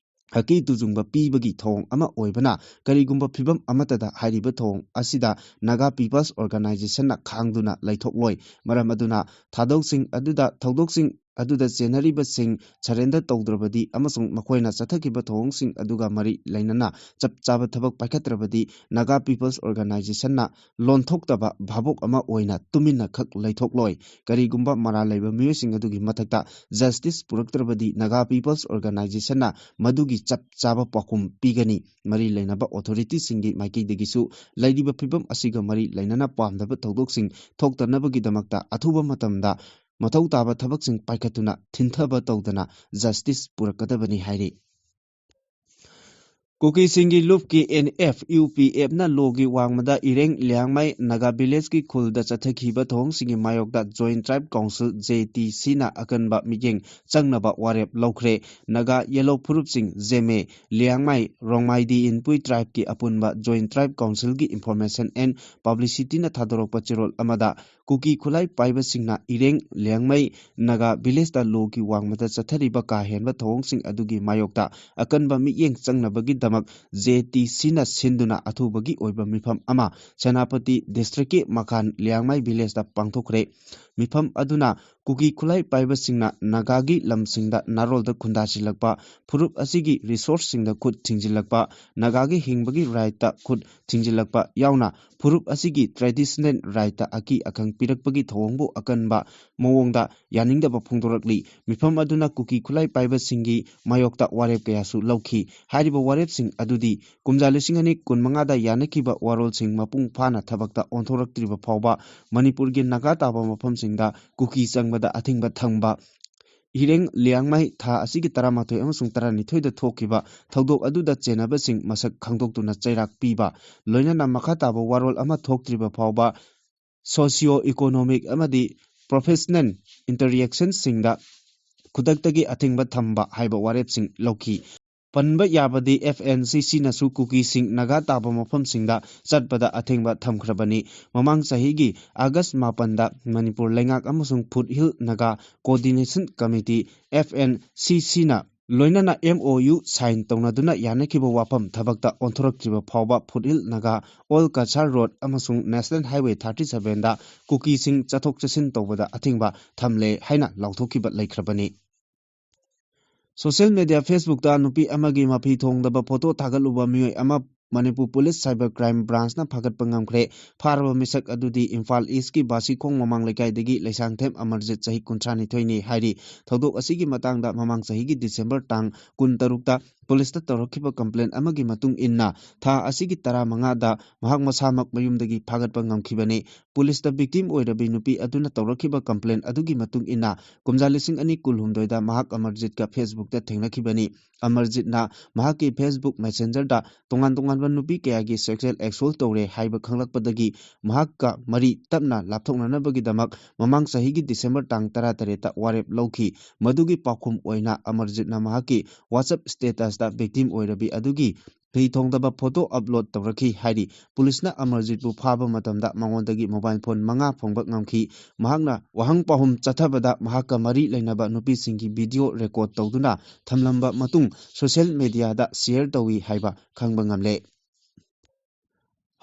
ꯑꯀꯤ ꯇꯨꯖꯨꯡꯕ ꯄꯤꯕꯒꯤ ꯊꯧꯑꯣꯡ ꯑꯃ ꯑꯣꯏꯕꯅ, ꯀꯔꯤꯒꯨꯝꯕ ꯐꯤꯚꯝ ꯑꯃꯠꯇꯗ ꯍꯥꯏꯔꯤꯕ ꯊꯧꯑꯣꯡ ꯑꯁꯤꯗ Naga People's Organisationꯅ ꯈꯥꯡꯗꯨꯅ ꯂꯩꯊꯣꯛꯂꯣꯏ꯫ ꯃꯔꯝ ꯑꯗꯨꯅ ꯊꯥꯗꯣꯛꯁꯤꯡ ꯑꯗꯨꯗ, ꯊꯧꯗꯣꯛꯁꯤꯡ ꯑꯗꯨꯗ ꯆꯦꯟꯅꯔꯤꯕꯁꯤꯡ surrender ꯇꯧꯗ꯭ꯔꯕꯗꯤ ꯑꯃꯁꯨꯡ ꯃꯈꯣꯏꯅ ꯆꯠꯊꯈꯤꯕ ꯊꯧꯑꯣꯡꯁꯤꯡ ꯑꯗꯨꯒ ꯃꯔꯤ ꯂꯩꯅꯅ ꯆꯞ ꯆꯥꯕ ꯊꯕꯛ ꯄꯥꯏꯈꯠꯇ꯭ꯔꯕꯗꯤ, Naga People's Organisationꯅ ꯂꯣꯟꯊꯣꯛꯇꯕ ꯚꯥꯕꯣꯛ ꯑꯃ ꯑꯣꯏꯅ ꯇꯨꯃꯤꯟꯅꯈꯛ ꯂꯩꯊꯣꯛꯂꯣꯏ꯫ ꯀꯔꯤꯒꯨꯝꯕ ꯃꯔꯥꯜ ꯂꯩꯕ ꯃꯤꯑꯣꯏꯁꯤꯡ ꯑꯗꯨꯒꯤ ꯃꯊꯛꯇ justice ꯄꯨꯔꯛꯇ꯭ꯔꯕꯗꯤ, Naga People's Organisationꯅ ꯃꯗꯨꯒꯤ ꯆꯞ ꯆꯥꯕ ꯄꯥꯎꯈꯨꯝ ꯄꯤꯒꯅꯤ꯫ ꯃꯔꯤ ꯂꯩꯅꯕ authorityꯁꯤꯡꯒꯤ ꯃꯥꯏꯀꯩꯗꯒꯤꯁꯨ ꯂꯩꯔꯤꯕ ꯐꯤꯚꯝ ꯑꯁꯤꯒ ꯃꯔꯤ ꯂꯩꯅꯅ ꯄꯥꯝꯗꯕ ꯊꯧꯗꯣꯛꯁꯤꯡ ꯊꯣꯛꯇꯅꯕꯒꯤꯗꯃꯛꯇ ꯑꯊꯨꯕ ꯃꯇꯝꯗ ꯃꯊꯧ ꯇꯥꯕ ꯊꯕꯛꯁꯤꯡ ꯄꯥꯏꯈꯠꯇꯨꯅ ꯊꯤꯟꯊꯕ ꯇꯧꯗꯅ ꯖꯁꯇꯤꯁ ꯄꯨꯔꯛꯀꯗꯕꯅꯤ ꯍꯥꯏꯔꯤ꯫ ꯀꯨꯀꯤꯁꯤꯡꯒꯤ ꯂꯨꯞꯀꯤ ꯑꯦꯟ ꯑꯦꯐ ꯌꯨ ꯄꯤ ꯑꯦꯐꯅ ꯂꯣꯒꯤ ꯋꯥꯡꯃꯗ ꯏꯔꯦꯡ ꯂꯤꯌꯥꯡꯃꯩ ꯅꯥꯒꯥ ꯚꯤꯂꯦꯖꯀꯤ ꯈꯨꯜꯗ ꯆꯠꯊꯈꯤꯕ ꯊꯧꯑꯣꯡꯁꯤꯡꯒꯤ ꯃꯥꯌꯣꯛꯇ ꯖꯣꯏꯟ ꯇ꯭ꯔꯥꯏꯕ ꯀꯥꯎꯟꯁꯤꯜ, ꯖꯦ ꯇꯤ ꯁꯤꯅ ꯑꯀꯟꯕ ꯃꯤꯠꯌꯦꯡ ꯆꯪꯅꯕ ꯋꯥꯔꯦꯞ ꯂꯧꯈ꯭ꯔꯦ꯫ ꯅꯥꯒꯥ ꯌꯦꯂꯣ ꯐꯨꯔꯨꯞꯁꯤꯡ, ꯖꯦꯃꯦ, ꯂꯤꯌꯥꯡꯃꯩ, ꯔꯣꯡꯃꯥꯏꯗꯤ ꯏꯟꯄꯨꯏ ꯇ꯭ꯔꯥꯏꯕꯀꯤ ꯑꯄꯨꯟꯕ ꯖꯣꯏꯟ ꯇ꯭ꯔꯥꯏꯕ ꯀꯥꯎꯟꯁꯤꯜꯒꯤ ꯏꯟꯐꯣꯔꯃꯦꯁꯟ ꯑꯦꯟ ꯄꯕ꯭ꯂꯤꯁꯤꯇꯤꯅ ꯊꯥꯗꯣꯔꯛꯄ ꯆꯦꯔꯣꯜ ꯑꯃꯗ, ꯀꯨꯀꯤ ꯈꯨꯠꯂꯥꯏ ꯄꯥꯏꯕꯁꯤꯡꯅ ꯏꯔꯦꯡ ꯂꯤꯌꯥꯡꯃꯩ ꯅꯥꯒꯥ ꯚꯤꯂꯦꯖꯇ ꯂꯣꯒꯤ ꯋꯥꯡꯃꯗ ꯆꯠꯊꯔꯤꯕ ꯀꯥ ꯍꯦꯟꯕ ꯊꯧꯑꯣꯡꯁꯤꯡ ꯑꯗꯨꯒꯤ ꯃꯥꯌꯣꯛꯇ ꯑꯀꯟꯕ ꯃꯤꯠꯌꯦꯡ ꯆꯪꯅꯕꯒꯤꯗꯃꯛ ꯖꯦ ꯇꯤ ꯁꯤꯅ ꯁꯤꯟꯗꯨꯅ ꯑꯊꯨꯕꯒꯤ ꯑꯣꯏꯕ ꯃꯤꯐꯝ ꯑꯃ ꯁꯦꯅꯥꯄꯇꯤ ꯗꯤꯁꯇ꯭ꯔꯤꯛꯀꯤ ꯃꯈꯥꯟ ꯂꯤꯌꯥꯡꯃꯩ ꯚꯤꯂꯦꯖꯇ ꯄꯥꯡꯊꯣꯛꯈ꯭ꯔꯦ꯫ ꯃꯤꯐꯝ ꯑꯗꯨꯅ ꯀꯨꯀꯤ ꯈꯨꯠꯂꯥꯏ ꯄꯥꯏꯕꯁꯤꯡꯅ ꯅꯥꯒꯥꯒꯤ ꯂꯝꯁꯤꯡꯗ ꯅꯥꯔꯣꯜꯗ ꯈꯨꯟꯗꯥꯁꯤꯜꯂꯛꯄ, ꯐꯨꯔꯨꯞ ꯑꯁꯤꯒꯤ ꯔꯤꯁꯣꯔꯁꯁꯤꯡꯗ ꯈꯨꯠ ꯊꯤꯡꯖꯤꯜꯂꯛꯄ, ꯅꯥꯒꯥꯒꯤ ꯍꯤꯡꯕꯒꯤ ꯔꯥꯏꯠꯇ ꯈꯨꯠ ꯊꯤꯡꯖꯤꯜꯂꯛꯄ ꯌꯥꯎꯅ ꯐꯨꯔꯨꯞ ꯑꯁꯤꯒꯤ ꯇ꯭ꯔꯦꯗꯤꯁꯅꯦꯜ ꯔꯥꯏꯠꯇ ꯑꯀꯤ ꯑꯈꯪ ꯄꯤꯔꯛꯄꯒꯤ ꯊꯧꯑꯣꯡꯕꯨ ꯑꯀꯟꯕ ꯃꯑꯣꯡꯗ ꯌꯥꯅꯤꯡꯗꯕ ꯐꯣꯡꯗꯣꯔꯛꯂꯤ꯫ ꯃꯤꯐꯝ ꯑꯗꯨꯅ ꯀꯨꯀꯤ ꯈꯨꯠꯂꯥꯏ ꯄꯥꯏꯕꯁꯤꯡꯒꯤ ꯃꯥꯌꯣꯛꯇ ꯋꯥꯔꯦꯞ ꯀꯌꯥꯁꯨ ꯂꯧꯈꯤ꯫ ꯍꯥꯏꯔꯤꯕ ꯋꯥꯔꯦꯞꯁꯤꯡ ꯑꯗꯨꯗꯤ ꯀꯨꯝꯖꯥ ꯂꯤꯁꯤꯡ ꯑꯅꯤ ꯀꯨꯟꯃꯉꯥꯗ ꯌꯥꯅꯈꯤꯕ ꯋꯥꯔꯣꯜꯁꯤꯡ ꯃꯄꯨꯡ ꯐꯥꯅ ꯊꯕꯛꯇ ꯑꯣꯟꯊꯣꯔꯛꯇ꯭ꯔꯤꯕ ꯐꯥꯎꯕ ꯃꯅꯤꯄꯨꯔꯒꯤ ꯅꯥꯒꯥ ꯇꯥꯕ ꯃꯐꯝꯁꯤꯡꯗ ꯀꯨꯀꯤ ꯆꯪꯕꯗ ꯑꯊꯤꯡꯕ ꯊꯝꯕ, ꯏꯔꯦꯡ ꯂꯤꯌꯥꯡꯃꯩ ꯊꯥ ꯑꯁꯤꯒꯤ ꯇꯔꯥꯃꯥꯊꯣꯏ ꯑꯃꯁꯨꯡ ꯇꯔꯥꯅꯤꯊꯣꯏꯗ ꯊꯣꯛꯈꯤꯕ ꯊꯧꯗꯣꯛ ꯑꯗꯨꯗ ꯆꯦꯟꯅꯕꯁꯤꯡ ꯃꯁꯛ ꯈꯪꯗꯣꯛꯇꯨꯅ ꯆꯩꯔꯥꯛ ꯄꯤꯕ, ꯂꯣꯏꯅꯅ ꯃꯈꯥ ꯇꯥꯕ ꯋꯥꯔꯣꯜ ꯑꯃ ꯊꯣꯛꯇ꯭ꯔꯤꯕ ꯐꯥꯎꯕ ꯁꯣꯁꯤꯌꯣ ꯏꯀꯣꯅꯣꯃꯤꯛ ꯑꯃꯗꯤ ꯄ꯭ꯔꯣꯐꯦꯁꯅꯦꯜ ꯏꯟꯇꯔꯦꯛꯁꯟꯁꯤꯡꯗ ꯈꯨꯗꯛꯇꯒꯤ ꯑꯊꯤꯡꯕ ꯊꯝꯕ ꯍꯥꯏꯕ ꯋꯥꯔꯦꯞꯁꯤꯡ ꯂꯧꯈꯤ꯫ ꯄꯟꯕ ꯌꯥꯕꯗꯤ, ꯑꯦꯐ ꯑꯦꯟ ꯁꯤ ꯁꯤꯅꯁꯨ ꯀꯨꯀꯤꯁꯤꯡ ꯅꯥꯒꯥ ꯇꯥꯕ ꯃꯐꯝꯁꯤꯡꯗ ꯆꯠꯄꯗ ꯑꯊꯤꯡꯕ ꯊꯝꯈ꯭ꯔꯕꯅꯤ꯫ ꯃꯃꯥꯡ ꯆꯍꯤꯒꯤ ꯑꯥꯒꯁ ꯃꯥꯄꯟꯗ ꯃꯅꯤꯄꯨꯔ ꯂꯩꯉꯥꯛ ꯑꯃꯁꯨꯡ foot hill Naga coordination committee, F N C ꯁꯤꯅ ꯂꯣꯏꯅꯅ ꯑꯦꯝ ꯑꯣ ꯌꯨ ꯁꯥꯏꯟ ꯇꯧꯅꯗꯨꯅ ꯌꯥꯅꯈꯤꯕ ꯋꯥꯐꯝ ꯊꯕꯛꯇ ꯑꯣꯟꯊꯣꯔꯛꯇ꯭ꯔꯤꯕ ꯐꯥꯎꯕ food hill Naga old Cachar road ꯑꯃꯁꯨꯡ ꯅꯦꯁꯅꯦꯜ ꯍꯥꯏꯋꯦ ꯊꯥꯔꯇꯤ ꯁꯚꯦꯟꯗ ꯀꯨꯀꯤꯁꯤꯡ ꯆꯠꯊꯣꯛ ꯆꯠꯁꯤꯟ ꯇꯧꯕꯗ ꯑꯊꯤꯡꯕ ꯊꯝꯂꯦ ꯍꯥꯏꯅ ꯂꯥꯎꯊꯣꯛꯈꯤꯕ ꯂꯩꯈ꯭ꯔꯕꯅꯤ꯫ ꯁꯣꯁꯤꯌꯦꯜ ꯃꯤꯗꯤꯌꯥ Facebookꯇ ꯅꯨꯄꯤ ꯑꯃꯒꯤ ꯃꯐꯤ ꯊꯣꯡꯗꯕ ꯐꯣꯇꯣ ꯊꯥꯒꯠꯂꯨꯕ ꯃꯤꯑꯣꯏ ꯑꯃ ꯃꯅꯤꯄꯨꯔ ꯄꯨꯂꯤꯁ ꯁꯥꯏꯕꯔ ꯀ꯭ꯔꯥꯏꯝ ꯕ꯭ꯔꯥꯟꯁꯅ ꯐꯥꯒꯠꯄ ꯉꯝꯈ꯭ꯔꯦ꯫ ꯐꯥꯔꯕ ꯃꯤꯁꯛ ꯑꯗꯨꯗꯤ ꯏꯝꯐꯥꯜ ꯏꯁꯀꯤ ꯕꯥꯁꯤꯈꯣꯡ ꯃꯃꯥꯡ ꯂꯩꯀꯥꯏꯗꯒꯤ ꯂꯩꯁꯥꯡꯊꯦꯝ ꯑꯃꯔꯖꯤꯠ, ꯆꯍꯤ ꯀꯨꯟꯊ꯭ꯔꯥꯅꯤꯊꯣꯏꯅꯤ ꯍꯥꯏꯔꯤ꯫ ꯊꯧꯗꯣꯛ ꯑꯁꯤꯒꯤ ꯃꯇꯥꯡꯗ ꯃꯃꯥꯡ ꯆꯍꯤꯒꯤ ꯗꯤꯁꯦꯝꯕꯔ ꯇꯥꯡ ꯀꯨꯟꯇꯔꯨꯛꯇ ꯄꯨꯂꯤꯁꯇ ꯇꯧꯔꯛꯈꯤꯕ ꯀꯝꯄ꯭ꯂꯦꯟ ꯑꯃꯒꯤ ꯃꯇꯨꯡ ꯏꯟꯅ ꯊꯥ ꯑꯁꯤꯒꯤ ꯇꯔꯥꯃꯉꯥꯗ ꯃꯍꯥꯛ ꯃꯁꯥꯃꯛ ꯃꯌꯨꯝꯗꯒꯤ ꯐꯥꯒꯠꯄ ꯉꯝꯈꯤꯕꯅꯤ꯫ ꯄꯨꯂꯤꯁꯇ victim ꯑꯣꯏꯔꯕꯤ ꯅꯨꯄꯤ ꯑꯗꯨꯅ ꯇꯧꯔꯛꯈꯤꯕ complain ꯑꯗꯨꯒꯤ ꯃꯇꯨꯡ ꯏꯟꯅ ꯀꯨꯝꯖꯥ ꯂꯤꯁꯤꯡ ꯑꯅꯤ ꯀꯨꯟꯍꯨꯝꯗꯣꯏꯗ ꯃꯍꯥꯛ ꯑꯃꯔꯖꯤꯠꯀ Facebookꯇ ꯊꯦꯡꯅꯈꯤꯕꯅꯤ꯫ ꯑꯃꯔꯖꯤꯠꯅ ꯃꯍꯥꯛꯀꯤ Facebook Messengerꯗ ꯇꯣꯉꯥꯟ ꯇꯣꯉꯥꯟꯕ ꯅꯨꯄꯤ ꯀꯌꯥꯒꯤ sexual assault ꯇꯧꯔꯦ ꯍꯥꯏꯕ ꯈꯪꯂꯛꯄꯗꯒꯤ ꯃꯍꯥꯛꯀ ꯃꯔꯤ ꯇꯞꯅ ꯂꯥꯞꯊꯣꯛꯅꯅꯕꯒꯤꯗꯃꯛ ꯃꯃꯥꯡ ꯆꯍꯤꯒꯤ December ꯇꯥꯡ ꯇꯔꯥꯇꯔꯦꯠꯇ ꯋꯥꯔꯦꯞ ꯂꯧꯈꯤ꯫ ꯃꯗꯨꯒꯤ ꯄꯥꯎꯈꯨꯝ ꯑꯣꯏꯅ ꯑꯃꯔꯖꯤꯠꯅ ꯃꯍꯥꯛꯀꯤ WhatsApp statusꯇ victim ꯑꯣꯏꯔꯕꯤ ꯑꯗꯨꯒꯤ ꯐꯤ ꯊꯣꯡꯗꯕ photo upload ꯇꯧꯔꯛꯈꯤ ꯍꯥꯏꯔꯤ꯫ ꯄꯨꯂꯤꯁꯅ ꯑꯃꯔꯖꯤꯠꯄꯨ ꯐꯥꯕ ꯃꯇꯝꯗ ꯃꯉꯣꯟꯗꯒꯤ mobile phone ꯃꯉꯥ ꯐꯪꯕ ꯉꯝꯈꯤ꯫ ꯃꯍꯥꯛꯅ ꯋꯥꯍꯪ ꯄꯥꯎꯍꯨꯝ ꯆꯠꯊꯕꯗ ꯃꯍꯥꯛꯀ ꯃꯔꯤ ꯂꯩꯅꯕ ꯅꯨꯄꯤꯁꯤꯡꯒꯤ video record ꯇꯧꯗꯨꯅ ꯊꯝꯂꯝꯕ ꯃꯇꯨꯡ social mediaꯗ share ꯇꯧꯏ ꯍꯥꯏꯕ ꯈꯪꯕ ꯉꯝꯂꯦ꯫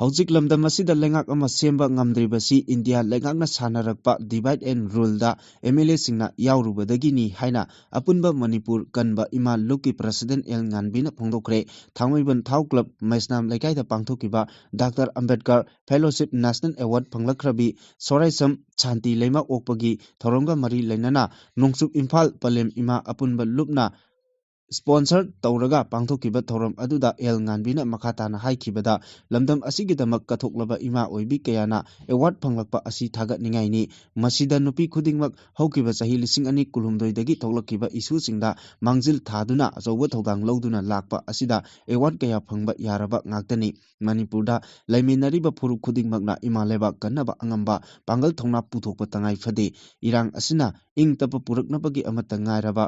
ꯍꯧꯖꯤꯛ ꯂꯝꯗꯝ ꯑꯁꯤꯗ ꯂꯩꯉꯥꯛ ꯑꯃ ꯁꯦꯝꯕ ꯉꯝꯗ꯭ꯔꯤꯕꯁꯤ ꯏꯟꯗꯤꯌꯥ ꯂꯩꯉꯥꯛꯅ ꯁꯥꯟꯅꯔꯛꯄ divide and ruleꯗ MLAꯁꯤꯡꯅ ꯌꯥꯎꯔꯨꯕꯗꯒꯤꯅꯤ ꯍꯥꯏꯅ ꯑꯄꯨꯟꯕ ꯃꯅꯤꯄꯨꯔ ꯀꯟꯕ ꯏꯃꯥ ꯂꯨꯞꯀꯤ president ꯑꯦꯜ ꯉꯥꯟꯕꯤꯅ ꯐꯣꯡꯗꯣꯛꯈ꯭ꯔꯦ꯫ ꯊꯥꯡꯃꯩꯕꯟ ꯊꯥꯎ club ꯃꯩꯁꯅꯥꯝ ꯂꯩꯀꯥꯏꯗ ꯄꯥꯡꯊꯣꯛꯈꯤꯕ doctor Ambedkar Fellowship National Award ꯐꯪꯂꯛꯈ꯭ꯔꯕꯤ ꯁꯣꯔꯥꯏꯁꯝ ꯁꯥꯟꯇꯤ ꯂꯩꯃ ꯑꯣꯛꯄꯒꯤ ꯊꯧꯔꯝꯒ ꯃꯔꯤ ꯂꯩꯅꯅ ꯅꯣꯡꯆꯨꯞ ꯏꯝꯐꯥꯜ ꯄꯂꯦꯝ ꯏꯃꯥ ꯑꯄꯨꯟꯕ ꯂꯨꯞꯅ sponsor ꯇꯧꯔꯒ ꯄꯥꯡꯊꯣꯛꯈꯤꯕ ꯊꯧꯔꯝ ꯑꯗꯨꯗ ꯑꯦꯜ ꯉꯥꯟꯕꯤꯅ ꯃꯈꯥ ꯇꯥꯅ ꯍꯥꯏꯈꯤꯕꯗ, ꯂꯝꯗꯝ ꯑꯁꯤꯒꯤꯗꯃꯛ ꯀꯠꯊꯣꯛꯂꯕ ꯏꯃꯥ ꯑꯣꯏꯕꯤ ꯀꯌꯥꯅ award ꯐꯪꯂꯛꯄ ꯑꯁꯤ ꯊꯥꯒꯠꯅꯤꯡꯉꯥꯏꯅꯤ꯫ ꯃꯁꯤꯗ ꯅꯨꯄꯤ ꯈꯨꯗꯤꯡꯃꯛ ꯍꯧꯈꯤꯕ ꯆꯍꯤ ꯂꯤꯁꯤꯡ ꯑꯅꯤ ꯀꯨꯟꯍꯨꯝꯗꯣꯏꯗꯒꯤ ꯊꯣꯛꯂꯛꯈꯤꯕ issueꯁꯤꯡꯗ ꯃꯥꯡꯖꯤꯜ ꯊꯥꯗꯨꯅ ꯑꯆꯧꯕ ꯊꯧꯗꯥꯡ ꯂꯧꯗꯨꯅ ꯂꯥꯛꯄ ꯑꯁꯤꯗ award ꯀꯌꯥ ꯐꯪꯕ ꯌꯥꯔꯕ ꯉꯥꯛꯇꯅꯤ꯫ ꯃꯅꯤꯄꯨꯔꯗ ꯂꯩꯃꯤꯟꯅꯔꯤꯕ ꯐꯨꯔꯨꯞ ꯈꯨꯗꯤꯡꯃꯛꯅ ꯏꯃꯥ ꯂꯩꯕꯥꯛ ꯀꯟꯅꯕ ꯑꯉꯝꯕ ꯄꯥꯡꯒꯜ ꯊꯧꯅꯥ ꯄꯨꯊꯣꯛꯄ ꯇꯉꯥꯏ ꯐꯗꯦ꯫ ꯏꯔꯥꯡ ꯑꯁꯤꯅ ꯏꯪ ꯇꯞꯄ ꯄꯨꯔꯛꯅꯕꯒꯤ ꯑꯃꯠꯇ ꯉꯥꯏꯔꯕ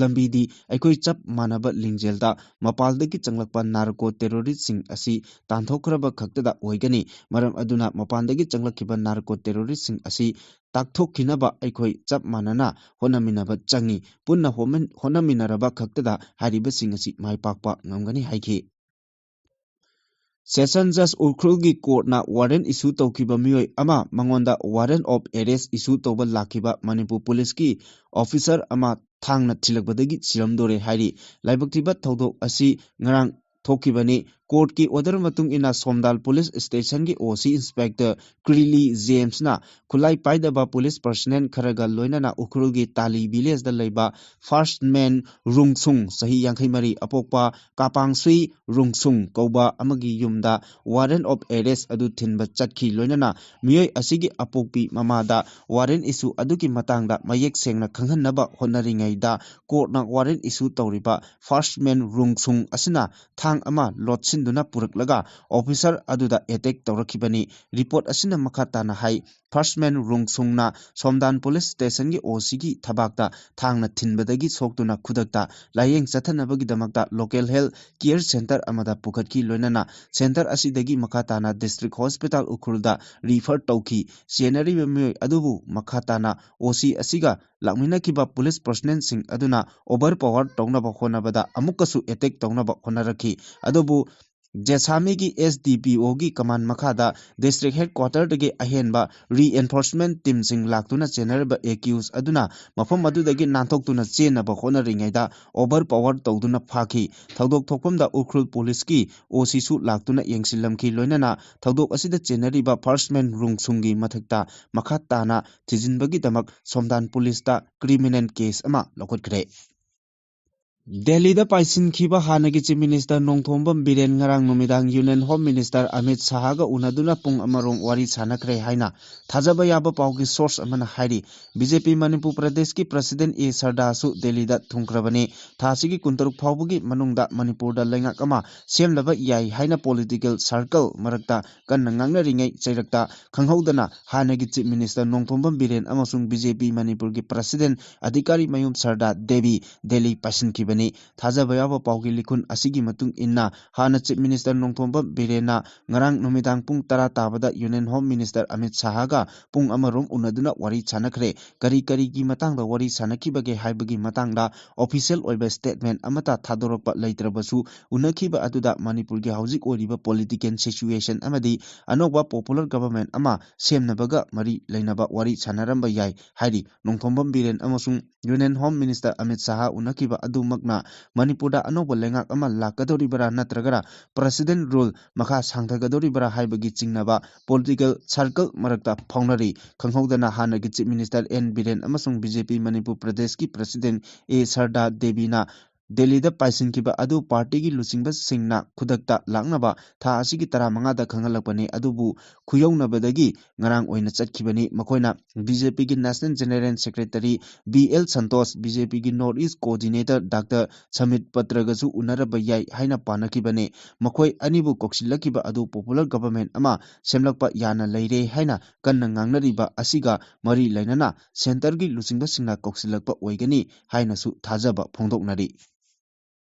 ꯂꯝꯕꯤꯗꯤ ꯑꯩꯈꯣꯏ ꯆꯞ ꯃꯥꯟꯅꯕ ꯂꯤꯡꯖꯦꯜꯗ ꯃꯄꯥꯟꯗꯒꯤ ꯆꯪꯂꯛꯄ narco terroristꯁꯤꯡ ꯑꯁꯤ ꯇꯥꯟꯊꯣꯛꯈ꯭ꯔꯕ ꯈꯛꯇꯗ ꯑꯣꯏꯒꯅꯤ꯫ ꯃꯔꯝ ꯑꯗꯨꯅ ꯃꯄꯥꯟꯗꯒꯤ ꯆꯪꯂꯛꯈꯤꯕ narco terroristꯁꯤꯡ ꯑꯁꯤ ꯇꯥꯛꯊꯣꯛꯈꯤꯅꯕ ꯑꯩꯈꯣꯏ ꯆꯞ ꯃꯥꯟꯅꯅ ꯍꯣꯠꯅꯃꯤꯟꯅꯕ ꯆꯪꯏ꯫ ꯄꯨꯟꯅ ꯍꯣꯃꯤꯟ-, ꯍꯣꯠꯅꯃꯤꯟꯅꯔꯕ ꯈꯛꯇꯗ ꯍꯥꯏꯔꯤꯕꯁꯤꯡ ꯑꯁꯤ ꯃꯥꯏ ꯄꯥꯛꯄ ꯉꯝꯒꯅꯤ ꯍꯥꯏꯈꯤ꯫ Session Judge ꯎꯈ꯭ꯔꯨꯜꯒꯤ courtꯅ warrant issue ꯇꯧꯈꯤꯕ ꯃꯤꯑꯣꯏ ꯑꯃ ꯃꯉꯣꯟꯗ warrant of arrest issue ꯇꯧꯕ ꯂꯥꯛꯈꯤꯕ ꯃꯅꯤꯄꯨꯔ ꯄꯨꯂꯤꯁꯀꯤ officer ꯑꯃ ꯊꯥꯡꯅ ꯊꯤꯜꯂꯛꯄꯗꯒꯤ ꯁꯤꯔꯝꯗꯣꯔꯦ ꯍꯥꯏꯔꯤ꯫ ꯂꯥꯏꯕꯛ ꯊꯤꯕ ꯊꯧꯗꯣꯛ ꯑꯁꯤ ꯉꯔꯥꯡ ꯊꯣꯛꯈꯤꯕꯅꯤ꯫ Courtꯀꯤ order ꯃꯇꯨꯡ ꯏꯟꯅ ꯁꯣꯝꯗꯥꯜ police stationꯒꯤ OC Inspector ꯀ꯭ꯔꯤꯂꯤ ꯖꯦꯝꯁꯅ ꯈꯨꯠꯂꯥꯏ ꯄꯥꯏꯗꯕ police personnel ꯈꯔꯒ ꯂꯣꯏꯅꯅ ꯎꯈ꯭ꯔꯨꯜꯒꯤ ꯇꯥꯂꯤ villageꯗ ꯂꯩꯕ First Man ꯔꯨꯡꯁꯨꯡ, ꯆꯍꯤ ꯌꯥꯡꯈꯩ ꯃꯔꯤ, ꯑꯄꯣꯛꯄ ꯀꯥꯄꯥꯡꯁꯨꯏ ꯔꯨꯡꯁꯨꯡ ꯀꯧꯕ ꯑꯃꯒꯤ ꯌꯨꯝꯗ warrant of arrest ꯑꯗꯨ ꯊꯤꯟꯕ ꯆꯠꯈꯤ꯫ ꯂꯣꯏꯅꯅ ꯃꯤꯑꯣꯏ ꯑꯁꯤꯒꯤ ꯑꯄꯣꯛꯄꯤ ꯃꯃꯥꯗ warrant issue ꯑꯗꯨꯒꯤ ꯃꯇꯥꯡꯗ ꯃꯌꯦꯛ ꯁꯦꯡꯅ ꯈꯪꯍꯟꯅꯕ ꯍꯣꯠꯅꯔꯤꯉꯩꯗ, courtꯅ warrant issue ꯇꯧꯔꯤꯕ First Man ꯔꯨꯡꯁꯨꯡ ꯑꯁꯤꯅ ꯊꯥꯡ ꯑꯃ ꯂꯣꯠꯁꯤꯟꯗꯨꯅ ꯄꯨꯔꯛꯂꯒ officer ꯑꯗꯨꯗ attack ꯇꯧꯔꯛꯈꯤꯕꯅꯤ꯫ Report ꯑꯁꯤꯅ ꯃꯈꯥ ꯇꯥꯅ ꯍꯥꯏ, First Man ꯔꯨꯡꯁꯨꯡꯅ ꯁꯣꯝꯗꯥꯟ police stationꯒꯤ OCꯒꯤ ꯊꯕꯥꯛꯇ ꯊꯥꯡꯅ ꯊꯤꯟꯕꯗꯒꯤ ꯁꯣꯛꯇꯨꯅ ꯈꯨꯗꯛꯇ ꯂꯥꯌꯦꯡ ꯆꯠꯊꯅꯕꯒꯤꯗꯃꯛꯇ local health care centre ꯑꯃꯗ ꯄꯨꯈꯠꯈꯤ꯫ ꯂꯣꯏꯅꯅ centre ꯑꯁꯤꯗꯒꯤ ꯃꯈꯥ ꯇꯥꯅ district hospital ꯎꯈ꯭ꯔꯨꯜꯗ refer ꯇꯧꯈꯤ꯫ ꯆꯦꯟꯅꯔꯤꯕ ꯃꯤꯑꯣꯏ ꯑꯗꯨꯕꯨ ꯃꯈꯥ ꯇꯥꯅ OC ꯑꯁꯤꯒ ꯂꯥꯛꯃꯤꯟꯅꯈꯤꯕ police personnelꯁꯤꯡ ꯑꯗꯨꯅ overpower ꯇꯧꯅꯕ ꯍꯣꯠꯅꯕꯗ ꯑꯃꯨꯛꯀꯁꯨ attack ꯇꯧꯅꯕ ꯍꯣꯠꯅꯔꯛꯈꯤ꯫ ꯑꯗꯨꯕꯨ ꯖꯦꯁꯥꯃꯤꯒꯤ SDPOꯒꯤ command ꯃꯈꯥꯗ district headquarterꯗꯒꯤ ꯑꯍꯦꯟꯕ reinforcement teamꯁꯤꯡ ꯂꯥꯛꯇꯨꯅ ꯆꯦꯟꯅꯔꯤꯕ accused ꯑꯗꯨꯅ ꯃꯐꯝ ꯑꯗꯨꯗꯒꯤ ꯅꯥꯟꯊꯣꯛꯇꯨꯅ ꯆꯦꯟꯅꯕ ꯍꯣꯠꯅꯔꯤꯉꯩꯗ overpower ꯇꯧꯗꯨꯅ ꯐꯥꯈꯤ꯫ ꯊꯧꯗꯣꯛ ꯊꯣꯛꯐꯝꯗ ꯎꯈ꯭ꯔꯨꯜ policeꯀꯤ OCꯁꯨ ꯂꯥꯛꯇꯨꯅ ꯌꯦꯡꯁꯤꯜꯂꯝꯈꯤ꯫ ꯂꯣꯏꯅꯅ ꯊꯧꯗꯣꯛ ꯑꯁꯤꯗ ꯆꯦꯟꯅꯔꯤꯕ First Man ꯔꯨꯡꯁꯨꯡꯒꯤ ꯃꯊꯛꯇ ꯃꯈꯥ ꯇꯥꯅ ꯊꯤꯖꯤꯟꯕꯒꯤꯗꯃꯛ ꯁꯣꯝꯗꯥꯟ policeꯇ criminal case ꯑꯃ ꯂꯧꯈꯠꯈ꯭ꯔꯦ꯫ ꯗꯦꯜꯂꯤꯗ ꯄꯥꯏꯁꯤꯟꯈꯤꯕ ꯍꯥꯟꯅꯒꯤ Chief Minister ꯅꯣꯡꯊꯣꯝꯕꯝ ꯕꯤꯔꯦꯟ ꯉꯔꯥꯡ ꯅꯨꯃꯤꯗꯥꯡ Union Home Minister ꯑꯃꯤꯠ ꯁꯥꯍꯒ ꯎꯅꯗꯨꯅ ꯄꯨꯡ ꯑꯃꯔꯣꯝ ꯋꯥꯔꯤ ꯁꯥꯟꯅꯈ꯭ꯔꯦ ꯍꯥꯏꯅ ꯊꯥꯖꯕ ꯌꯥꯕ ꯄꯥꯎꯒꯤ source ꯑꯃꯅ ꯍꯥꯏꯔꯤ꯫ BJP ꯃꯅꯤꯄꯨꯔ ꯄ꯭ꯔꯗꯦꯁꯀꯤ president A ꯁꯔꯗꯥꯁꯨ ꯗꯦꯜꯂꯤꯗ ꯊꯨꯡꯈ꯭ꯔꯕꯅꯤ꯫ ꯊꯥ ꯑꯁꯤꯒꯤ ꯀꯨꯟꯇꯔꯨꯛ ꯐꯥꯎꯕꯒꯤ ꯃꯅꯨꯡꯗ ꯃꯅꯤꯄꯨꯔꯗ ꯂꯩꯉꯥꯛ ꯑꯃ ꯁꯦꯝꯅꯕ ꯌꯥꯏ ꯍꯥꯏꯅ political circle ꯃꯔꯛꯇ ꯀꯟꯅ ꯉꯥꯡꯅꯔꯤꯉꯩ ꯆꯩꯔꯛꯇ ꯈꯪꯍꯧꯗꯅ ꯍꯥꯟꯅꯒꯤ Chief Minister ꯅꯣꯡꯊꯣꯝꯕꯝ ꯕꯤꯔꯦꯟ ꯑꯃꯁꯨꯡ BJP ꯃꯅꯤꯄꯨꯔꯒꯤ president ꯑꯙꯤꯀꯥꯔꯤ ꯃꯌꯨꯝ ꯁꯔꯗꯥ ꯗꯦꯕꯤ ꯗꯦꯜꯂꯤ ꯄꯥꯏꯁꯤꯟꯈꯤꯕꯅꯤ꯫ ꯊꯥꯖꯕ ꯌꯥꯕ ꯄꯥꯎꯒꯤ ꯂꯤꯈꯨꯟ ꯑꯁꯤꯒꯤ ꯃꯇꯨꯡ ꯏꯟꯅ, ꯍꯥꯟꯅ Chief Minister ꯅꯣꯡꯊꯣꯝꯕꯝ ꯕꯤꯔꯦꯟꯅ ꯉꯔꯥꯡ ꯅꯨꯃꯤꯗꯥꯡ ꯄꯨꯡ ꯇꯔꯥ ꯇꯥꯕꯗ Union Home Minister ꯑꯃꯤꯠ ꯁꯥꯍꯒ ꯄꯨꯡ ꯑꯃꯔꯣꯝ ꯎꯅꯗꯨꯅ ꯋꯥꯔꯤ ꯁꯥꯟꯅꯈ꯭ꯔꯦ꯫ ꯀꯔꯤ ꯀꯔꯤꯒꯤ ꯃꯇꯥꯡꯗ ꯋꯥꯔꯤ ꯁꯥꯟꯅꯈꯤꯕꯒꯦ ꯍꯥꯏꯕꯒꯤ ꯃꯇꯥꯡꯗ official ꯑꯣꯏꯕ statement ꯑꯃꯠꯇ ꯊꯥꯗꯣꯔꯛꯄ ꯂꯩꯇ꯭ꯔꯕꯁꯨ, ꯎꯅꯈꯤꯕ ꯑꯗꯨꯗ ꯃꯅꯤꯄꯨꯔꯒꯤ ꯍꯧꯖꯤꯛ ꯑꯣꯏꯔꯤꯕ political situation ꯑꯃꯗꯤ ꯑꯅꯧꯕ popular government ꯑꯃ ꯁꯦꯝꯅꯕꯒ ꯃꯔꯤ ꯂꯩꯅꯕ ꯋꯥꯔꯤ ꯁꯥꯟꯅꯔꯝꯕ ꯌꯥꯏ ꯍꯥꯏꯔꯤ꯫ ꯅꯣꯡꯊꯣꯝꯕꯝ ꯕꯤꯔꯦꯟ ꯑꯃꯁꯨꯡ Union Home Minister Amit Shah ꯎꯅꯈꯤꯕ ꯑꯗꯨꯃꯛ ꯃꯅꯤꯄꯨꯔꯗ ꯑꯅꯧꯕ ꯂꯩꯉꯥꯛ ꯑꯃ ꯂꯥꯛꯀꯗꯧꯔꯤꯕꯔꯥ ꯅꯠꯇ꯭ꯔꯒꯅ president rule ꯃꯈꯥ ꯁꯥꯡꯊꯒꯗꯧꯔꯤꯕꯔꯥ ꯍꯥꯏꯕꯒꯤ ꯆꯤꯡꯅꯕ political circle ꯃꯔꯛꯇ ꯐꯥꯎꯅꯔꯤ꯫ ꯈꯪꯍꯧꯗꯅ ꯍꯥꯟꯅꯒꯤ Chief Minister N ꯕꯤꯔꯦꯟ ꯑꯃꯁꯨꯡ B J P ꯃꯅꯤꯄꯨꯔ ꯄ꯭ꯔꯗꯦꯁꯀꯤ president A ꯁꯔꯗꯥ ꯗꯦꯕꯤꯅ ꯗꯦꯜꯂꯤꯗ ꯄꯥꯏꯁꯤꯟꯈꯤꯕ ꯑꯗꯨ ꯄꯥꯔꯇꯤꯒꯤ ꯂꯨꯆꯤꯡꯕꯁꯤꯡꯅ ꯈꯨꯗꯛꯇ ꯂꯥꯛꯅꯕ ꯊꯥ ꯑꯁꯤꯒꯤ ꯇꯔꯥꯃꯉꯥꯗ ꯈꯪꯍꯜꯂꯛꯄꯅꯤ꯫ ꯑꯗꯨꯕꯨ ꯈꯨꯌꯧꯅꯕꯗꯒꯤ ꯉꯔꯥꯡ ꯑꯣꯏꯅ ꯆꯠꯈꯤꯕꯅꯤ꯫ ꯃꯈꯣꯏꯅ B J P ꯒꯤ National General Secretary B L Santosh, B J P ꯒꯤ North East Coordinator Doctor Samit ꯄꯇ꯭ꯔꯒꯁꯨ ꯎꯅꯔꯕ ꯌꯥꯏ ꯍꯥꯏꯅ ꯄꯥꯅꯈꯤꯕꯅꯤ꯫ ꯃꯈꯣꯏ ꯑꯅꯤꯕꯨ ꯀꯧꯁꯤꯜꯂꯛꯈꯤꯕ ꯑꯗꯨ popular government ꯑꯃ ꯁꯦꯝꯂꯛꯄ ꯌꯥꯅ ꯂꯩꯔꯦ ꯍꯥꯏꯅ ꯀꯟꯅ ꯉꯥꯡꯅꯔꯤꯕ ꯑꯁꯤꯒ ꯃꯔꯤ ꯂꯩꯅꯅ centreꯒꯤ ꯂꯨꯆꯤꯡꯕꯁꯤꯡꯅ ꯀꯧꯁꯤꯜꯂꯛꯄ ꯑꯣꯏꯒꯅꯤ ꯍꯥꯏꯅꯁꯨ ꯊꯥꯖꯕ ꯐꯣꯡꯗꯣꯛꯅꯔꯤ꯫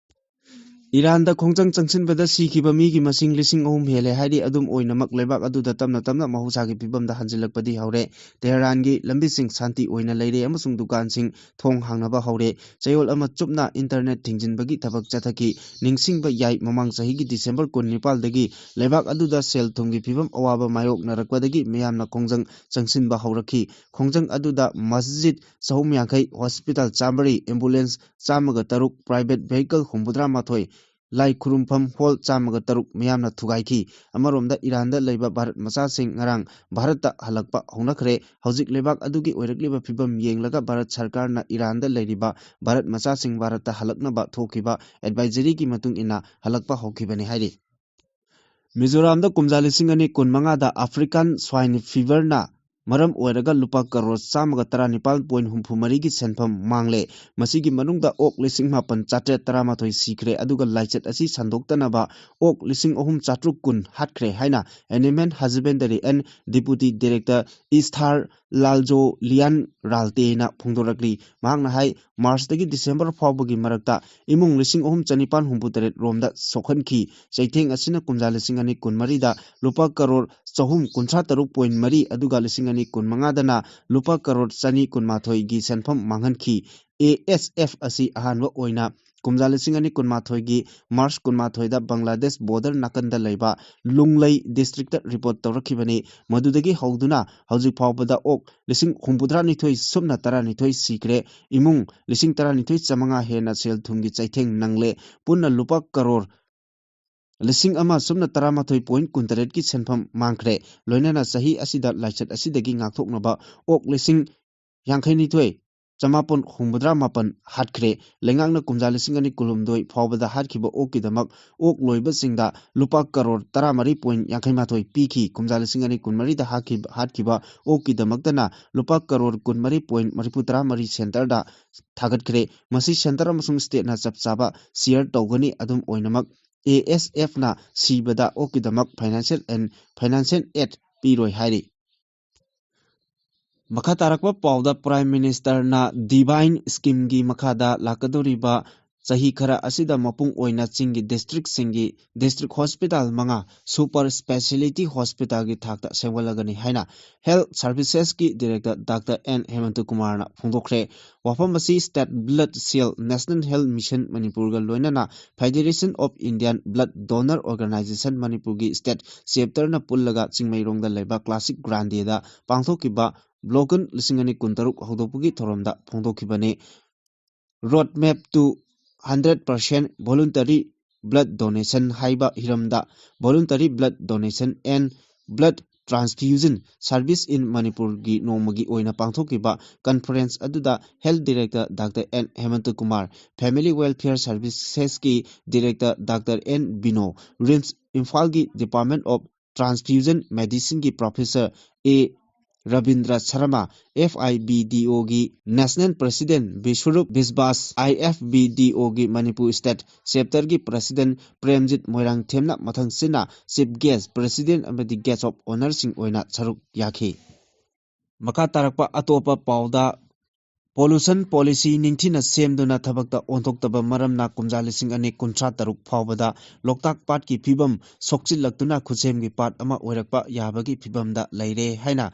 ꯏꯔꯥꯟꯗ ꯈꯣꯡꯖꯪ ꯆꯪꯁꯤꯟꯕꯗ ꯁꯤꯈꯤꯕ ꯃꯤꯒꯤ ꯃꯁꯤꯡ ꯂꯤꯁꯤꯡ ꯑꯍꯨꯝ ꯍꯦꯜꯂꯦ ꯍꯥꯏꯔꯤ꯫ ꯑꯗꯨꯝ ꯑꯣꯏꯅꯃꯛ, ꯂꯩꯕꯥꯛ ꯑꯗꯨꯗ ꯇꯞꯅ ꯇꯞꯅ ꯃꯍꯧꯁꯥꯒꯤ ꯐꯤꯕꯝꯗ ꯍꯟꯖꯤꯜꯂꯛꯄꯗꯤ ꯍꯧꯔꯦ꯫ ꯇꯦꯍꯔꯥꯟꯒꯤ ꯂꯝꯕꯤꯁꯤꯡ ꯁꯥꯟꯇꯤ ꯑꯣꯏꯅ ꯂꯩꯔꯦ ꯑꯃꯁꯨꯡ ꯗꯨꯀꯥꯟꯁꯤꯡ ꯊꯣꯡ ꯍꯥꯡꯅꯕ ꯍꯧꯔꯦ꯫ ꯆꯌꯣꯜ ꯑꯃ ꯆꯨꯞꯅ internet ꯊꯤꯡꯖꯤꯟꯕꯒꯤ ꯊꯕꯛ ꯆꯠꯊꯈꯤ꯫ ꯅꯤꯡꯁꯤꯡꯕ ꯌꯥꯏ, ꯃꯃꯥꯡ ꯆꯍꯤꯒꯤ December ꯀꯨꯟꯅꯤꯄꯥꯜꯗꯒꯤ ꯂꯩꯕꯥꯛ ꯑꯗꯨꯗ ꯁꯦꯜ ꯊꯨꯝꯒꯤ ꯐꯤꯕꯝ ꯑꯋꯥꯕ ꯃꯥꯌꯣꯛꯅꯔꯛꯄꯗꯒꯤ ꯃꯤꯌꯥꯝꯅ ꯈꯣꯡꯖꯪ ꯆꯪꯁꯤꯟꯕ ꯍꯧꯔꯛꯈꯤ꯫ ꯈꯣꯡꯖꯪ ꯑꯗꯨꯗ ꯃꯁꯖꯤꯗ ꯆꯍꯨꯝ ꯌꯥꯡꯈꯩ, hospital ꯆꯥꯝꯃꯔꯤ, ambulance ꯆꯥꯝꯃꯒ ꯇꯔꯨꯛ, private vehicle ꯍꯨꯝꯐꯨꯇꯔꯥ ꯃꯥꯊꯣꯏ, ꯂꯥꯏ ꯈꯨꯔꯨꯝꯐꯝ hall ꯆꯥꯝꯃꯒ ꯇꯔꯨꯛ ꯃꯤꯌꯥꯝꯅ ꯊꯨꯒꯥꯏꯈꯤ꯫ ꯑꯃꯔꯣꯝꯗ, ꯏꯔꯥꯟꯗ ꯂꯩꯕ ꯚꯥꯔꯠ ꯃꯆꯥꯁꯤꯡ ꯉꯔꯥꯡ ꯚꯥꯔꯠꯇ ꯍꯜꯂꯛꯄ ꯍꯧꯅꯈ꯭ꯔꯦ꯫ ꯍꯧꯖꯤꯛ ꯂꯩꯕꯥꯛ ꯑꯗꯨꯒꯤ ꯑꯣꯏꯔꯛꯂꯤꯕ ꯐꯤꯕꯝ ꯌꯦꯡꯂꯒ ꯚꯥꯔꯠ ꯁꯔꯀꯥꯔꯅ ꯏꯔꯥꯟꯗ ꯂꯩꯔꯤꯕ ꯚꯥꯔꯠ ꯃꯆꯥꯁꯤꯡ ꯚꯥꯔꯠꯇ ꯍꯜꯂꯛꯅꯕ ꯊꯣꯛꯈꯤꯕ advisoryꯒꯤ ꯃꯇꯨꯡ ꯏꯟꯅ ꯍꯜꯂꯛꯄ ꯍꯧꯈꯤꯕꯅꯤ ꯍꯥꯏꯔꯤ꯫ ꯃꯤꯖꯣꯔꯥꯝꯗ ꯀꯨꯝꯖꯥ ꯂꯤꯁꯤꯡ ꯑꯅꯤ ꯀꯨꯟꯃꯉꯥꯗ African Swine Feverꯅ ꯃꯔꯝ ꯑꯣꯏꯔꯒ ꯂꯨꯄꯥ ꯀꯔꯣꯔ ꯆꯥꯝꯃꯒ ꯇꯔꯥꯅꯤꯄꯥꯜ ꯄꯣꯏꯟ ꯍꯨꯝꯐꯨ ꯃꯔꯤꯒꯤ ꯁꯦꯟꯐꯝ ꯃꯥꯡꯂꯦ꯫ ꯃꯁꯤꯒꯤ ꯃꯅꯨꯡꯗ ꯑꯣꯛ ꯂꯤꯁꯤꯡ ꯃꯥꯄꯟ ꯆꯥꯇ꯭ꯔꯦꯠ ꯇꯔꯥꯃꯥꯊꯣꯏ ꯁꯤꯈ꯭ꯔꯦ, ꯑꯗꯨꯒ ꯂꯥꯏꯆꯠ ꯑꯁꯤ ꯁꯟꯗꯣꯛꯇꯅꯕ ꯑꯣꯛ ꯂꯤꯁꯤꯡ ꯑꯍꯨꯝ ꯆꯥꯇ꯭ꯔꯨꯛ ꯀꯨꯟ ꯍꯥꯠꯈ꯭ꯔꯦ ꯍꯥꯏꯅ Animal Husbandry and Deputy Director ꯏꯁꯊꯥꯔ ꯂꯥꯜꯖꯣ ꯂꯤꯌꯥꯟ ꯔꯥꯜꯇꯦꯅ ꯐꯣꯡꯗꯣꯔꯛꯂꯤ꯫ ꯃꯍꯥꯛꯅ ꯍꯥꯏ, ꯃꯥꯔꯆꯇꯒꯤ ꯗꯤꯁꯦꯝꯕꯔ ꯐꯥꯎꯕꯒꯤ ꯃꯔꯛꯇ ꯏꯃꯨꯡ ꯂꯤꯁꯤꯡ ꯑꯍꯨꯝ ꯆꯅꯤꯄꯥꯟ ꯍꯨꯝꯐꯨꯇꯔꯦꯠ ꯔꯣꯝꯗ ꯁꯣꯛꯍꯟꯈꯤ꯫ ꯆꯩꯊꯦꯡ ꯑꯁꯤꯅ ꯀꯨꯝꯖꯥ ꯂꯤꯁꯤꯡ ꯑꯅꯤ ꯀꯨꯟꯃꯔꯤꯗ ꯂꯨꯄꯥ ꯀꯔꯣꯔ ꯆꯍꯨꯝ ꯀꯨꯟꯊ꯭ꯔꯥ ꯇꯔꯨꯛ ꯄꯣꯏꯟ ꯃꯔꯤ, ꯑꯗꯨꯒ ꯂꯤꯁꯤꯡ ꯑꯅꯤ ꯀꯨꯟꯃꯉꯥꯗꯅ ꯂꯨꯄꯥ ꯀꯔꯣꯔ ꯆꯅꯤ ꯀꯨꯟꯃꯥꯊꯣꯏꯒꯤ ꯁꯦꯟꯐꯝ ꯃꯥꯡꯍꯟꯈꯤ꯫ A S F ꯑꯁꯤ ꯑꯍꯥꯟꯕ ꯑꯣꯏꯅ ꯀꯨꯝꯖꯥ ꯂꯤꯁꯤꯡ ꯑꯅꯤ ꯀꯨꯟꯃꯥꯊꯣꯏꯒꯤ ꯃꯥꯔꯆ ꯀꯨꯟꯃꯥꯊꯣꯏꯗ ꯕꯪꯒ꯭ꯂꯥꯗꯦꯁ ꯕꯣꯔꯗꯔ ꯅꯥꯀꯟꯗ ꯂꯩꯕ ꯂꯨꯡꯂꯩ ꯗꯤꯁꯇ꯭ꯔꯤꯛꯇ ꯔꯤꯄꯣꯔꯠ ꯇꯧꯔꯛꯈꯤꯕꯅꯤ꯫ ꯃꯗꯨꯗꯒꯤ ꯍꯧꯗꯨꯅ ꯍꯧꯖꯤꯛ ꯐꯥꯎꯕꯗ ꯑꯣꯛ ꯂꯤꯁꯤꯡ ꯍꯨꯝꯐꯨꯇꯔꯥꯅꯤꯊꯣꯏ ꯁꯨꯞꯅ ꯇꯔꯥꯅꯤꯊꯣꯏ ꯁꯤꯈ꯭ꯔꯦ꯫ ꯏꯃꯨꯡ ꯂꯤꯁꯤꯡ ꯇꯔꯥꯅꯤꯊꯣꯏ ꯆꯥꯃꯉꯥ ꯍꯦꯟꯅ ꯁꯦꯜ ꯊꯨꯝꯒꯤ ꯆꯩꯊꯦꯡ ꯅꯪꯂꯦ꯫ ꯄꯨꯟꯅ ꯂꯨꯄꯥ ꯀꯔꯣꯔ ꯂꯤꯁꯤꯡ ꯑꯃ ꯁꯨꯞꯅ ꯇꯔꯥꯃꯥꯊꯣꯏ ꯄꯣꯏꯟ ꯀꯨꯟꯇꯔꯦꯠꯀꯤ ꯁꯦꯟꯐꯝ ꯃꯥꯡꯈ꯭ꯔꯦ꯫ ꯂꯣꯏꯅꯅ ꯆꯍꯤ ꯑꯁꯤꯗ ꯂꯥꯏꯆꯠ ꯑꯁꯤꯗꯒꯤ ꯉꯥꯛꯊꯣꯛꯅꯕ ꯑꯣꯛ ꯂꯤꯁꯤꯡ ꯌꯥꯡꯈꯩꯅꯤꯊꯣꯏ ꯆꯃꯥꯄꯟ ꯍꯨꯝꯐꯨꯇꯔꯥ ꯃꯥꯄꯟ ꯍꯥꯠꯈ꯭ꯔꯦ꯫ ꯂꯩꯉꯥꯛꯅ ꯀꯨꯝꯖꯥ ꯂꯤꯁꯤꯡ ꯑꯅꯤ ꯀꯨꯟꯍꯨꯝꯗꯣꯏ ꯐꯥꯎꯕꯗ ꯍꯥꯠꯈꯤꯕ ꯑꯣꯛꯀꯤꯗꯃꯛ ꯑꯣꯛ ꯂꯣꯏꯕꯁꯤꯡꯗ ꯂꯨꯄꯥ ꯀꯔꯣꯔ ꯇꯔꯥꯃꯔꯤ ꯄꯣꯏꯟ ꯌꯥꯡꯈꯩ ꯃꯥꯊꯣꯏ ꯄꯤꯈꯤ꯫ ꯀꯨꯝꯖꯥ ꯂꯤꯁꯤꯡ ꯑꯅꯤ ꯀꯨꯟꯃꯔꯤꯗ ꯍꯥꯠꯈꯤ-, ꯍꯥꯠꯈꯤꯕ ꯑꯣꯛꯀꯤꯗꯃꯛꯇꯅ ꯂꯨꯄꯥ ꯀꯔꯣꯔ ꯀꯨꯟꯃꯔꯤ ꯄꯣꯏꯟ ꯃꯔꯤꯐꯨꯇꯔꯥ ꯃꯔꯤ ꯁꯦꯟꯇꯔꯗ ꯊꯥꯒꯠꯈ꯭ꯔꯦ꯫ ꯃꯁꯤ ꯁꯦꯟꯇꯔ ꯑꯃꯁꯨꯡ ꯁ꯭ꯇꯦꯠꯅ ꯆꯞ ꯆꯥꯕ ꯁꯤꯌꯔ ꯇꯧꯒꯅꯤ꯫ ꯑꯗꯨꯝ ꯑꯣꯏꯅꯃꯛ, A S ꯑꯦꯐꯅ ꯁꯤꯕꯗ ꯑꯣꯛꯀꯤꯗꯃꯛ financial and financial aid ꯄꯤꯔꯣꯏ ꯍꯥꯏꯔꯤ꯫ ꯃꯈꯥ ꯇꯥꯔꯛꯄ ꯄꯥꯎꯗ, ꯄ꯭ꯔꯥꯏꯝ ꯃꯤꯅꯤꯁꯇꯔꯅ ꯗꯤꯚꯥꯏꯟ ꯁ꯭ꯀꯤꯝꯒꯤ ꯃꯈꯥꯗ ꯂꯥꯛꯀꯗꯧꯔꯤꯕ ꯆꯍꯤ ꯈꯔ ꯑꯁꯤꯗ ꯃꯄꯨꯡ ꯑꯣꯏꯅ ꯆꯤꯡꯒꯤ ꯗꯤꯁꯇ꯭ꯔꯤꯛꯁꯤꯡꯒꯤ ꯗꯤꯁꯇ꯭ꯔꯤꯛ ꯍꯣꯁꯄꯤꯇꯥꯜ ꯃꯉꯥ ꯁꯨꯄꯔ ꯁ꯭ꯄꯦꯁꯤꯌꯦꯂꯤꯇꯤ ꯍꯣꯁꯄꯤꯇꯥꯜꯒꯤ ꯊꯥꯛꯇ ꯁꯦꯝꯒꯠꯂꯒꯅꯤ ꯍꯥꯏꯅ ꯍꯦꯜꯊ ꯁꯔꯚꯤꯁꯦꯁꯀꯤ ꯗꯤꯔꯦꯛꯇꯔ ꯗꯥꯛꯇꯔ ꯑꯦꯟ ꯍꯦꯃꯟꯇ ꯀꯨꯃꯥꯔꯅ ꯐꯣꯡꯗꯣꯛꯈ꯭ꯔꯦ꯫ ꯋꯥꯐꯝ ꯑꯁꯤ state blood cell, national health mission ꯃꯅꯤꯄꯨꯔꯒ ꯂꯣꯏꯅꯅ federation of Indian blood donor organisation ꯃꯅꯤꯄꯨꯔꯒꯤ ꯁ꯭ꯇꯦꯠ ꯆꯦꯞꯇꯔꯅ ꯄꯨꯜꯂꯒ ꯆꯤꯡꯃꯩꯔꯣꯡꯗ ꯂꯩꯕ ꯀ꯭ꯂꯥꯁꯤꯛ ꯒ꯭ꯔꯥꯟꯗꯦꯗ ꯄꯥꯡꯊꯣꯛꯈꯤꯕ ꯕ꯭ꯂꯣꯀꯟ ꯂꯤꯁꯤꯡ ꯑꯅꯤ ꯀꯨꯟꯇꯔꯨꯛ ꯍꯧꯗꯣꯛꯄꯒꯤ ꯊꯧꯔꯝꯗ ꯐꯣꯡꯗꯣꯛꯈꯤꯕꯅꯤ꯫ Road Map to hundred percent voluntary blood donation ꯍꯥꯏꯕ ꯍꯤꯔꯝꯗ Voluntary Blood Donation and Blood Transfusion Service in ꯃꯅꯤꯄꯨꯔꯒꯤ ꯅꯣꯡꯃꯒꯤ ꯑꯣꯏꯅ ꯄꯥꯡꯊꯣꯛꯈꯤꯕ ꯀꯟꯐꯔꯦꯟꯁ ꯑꯗꯨꯗ health director doctor N Hemant Kumar, family welfare ꯁꯔꯚꯤꯁꯦꯁꯀꯤ director doctor N Bino, RIMS ꯏꯝꯐꯥꯜꯒꯤ ꯗꯤꯄꯥꯔꯠꯃꯦꯟ ꯑꯣꯐ ꯇ꯭ꯔꯥꯟꯁꯐ꯭ꯌꯨꯖꯟ ꯃꯦꯗꯤꯁꯤꯟꯒꯤ professor A Rabindra Sharma, F I B D ꯑꯣꯒꯤ national president Biswarup Biswas, I F B D ꯑꯣꯒꯤ ꯃꯅꯤꯄꯨꯔ ꯁ꯭ꯇꯦꯠ ꯆꯦꯞꯇꯔꯒꯤ ꯄ꯭ꯔꯦꯁꯤꯗꯦꯟꯠ ꯄ꯭ꯔꯦꯝꯖꯤꯠ ꯃꯣꯏꯔꯥꯡꯊꯦꯝꯅ ꯃꯊꯪꯁꯤꯠꯅ ꯆꯤꯐ ꯒꯦꯁ꯭ꯠ, ꯄ꯭ꯔꯦꯁꯤꯗꯦꯟꯠ ꯑꯃꯗꯤ ꯒꯦꯁ꯭ꯠ ꯑꯣꯐ ꯑꯣꯅꯔꯁꯤꯡ ꯑꯣꯏꯅ ꯁꯔꯨꯛ ꯌꯥꯈꯤ꯫ ꯃꯈꯥ ꯇꯥꯔꯛꯄ ꯑꯇꯣꯞꯄ ꯄꯥꯎꯗ, ꯄꯣꯂꯨꯁꯟ ꯄꯣꯂꯤꯁꯤ ꯅꯤꯡꯊꯤꯅ ꯁꯦꯝꯗꯨꯅ ꯊꯕꯛꯇ ꯑꯣꯟꯊꯣꯛꯇꯕ ꯃꯔꯝꯅ ꯀꯨꯝꯖꯥ ꯂꯤꯁꯤꯡ ꯑꯅꯤ ꯀꯨꯟꯊ꯭ꯔꯥ ꯇꯔꯨꯛ ꯐꯥꯎꯕꯗ ꯂꯣꯛꯇꯥꯛ ꯄꯥꯠꯀꯤ ꯐꯤꯕꯝ ꯁꯣꯛꯆꯤꯜꯂꯛꯇꯨꯅ ꯈꯨꯠꯁꯦꯝꯒꯤ ꯄꯥꯠ ꯑꯃ ꯑꯣꯏꯔꯛꯄ ꯌꯥꯕꯒꯤ ꯐꯤꯕꯝꯗ ꯂꯩꯔꯦ ꯍꯥꯏꯅ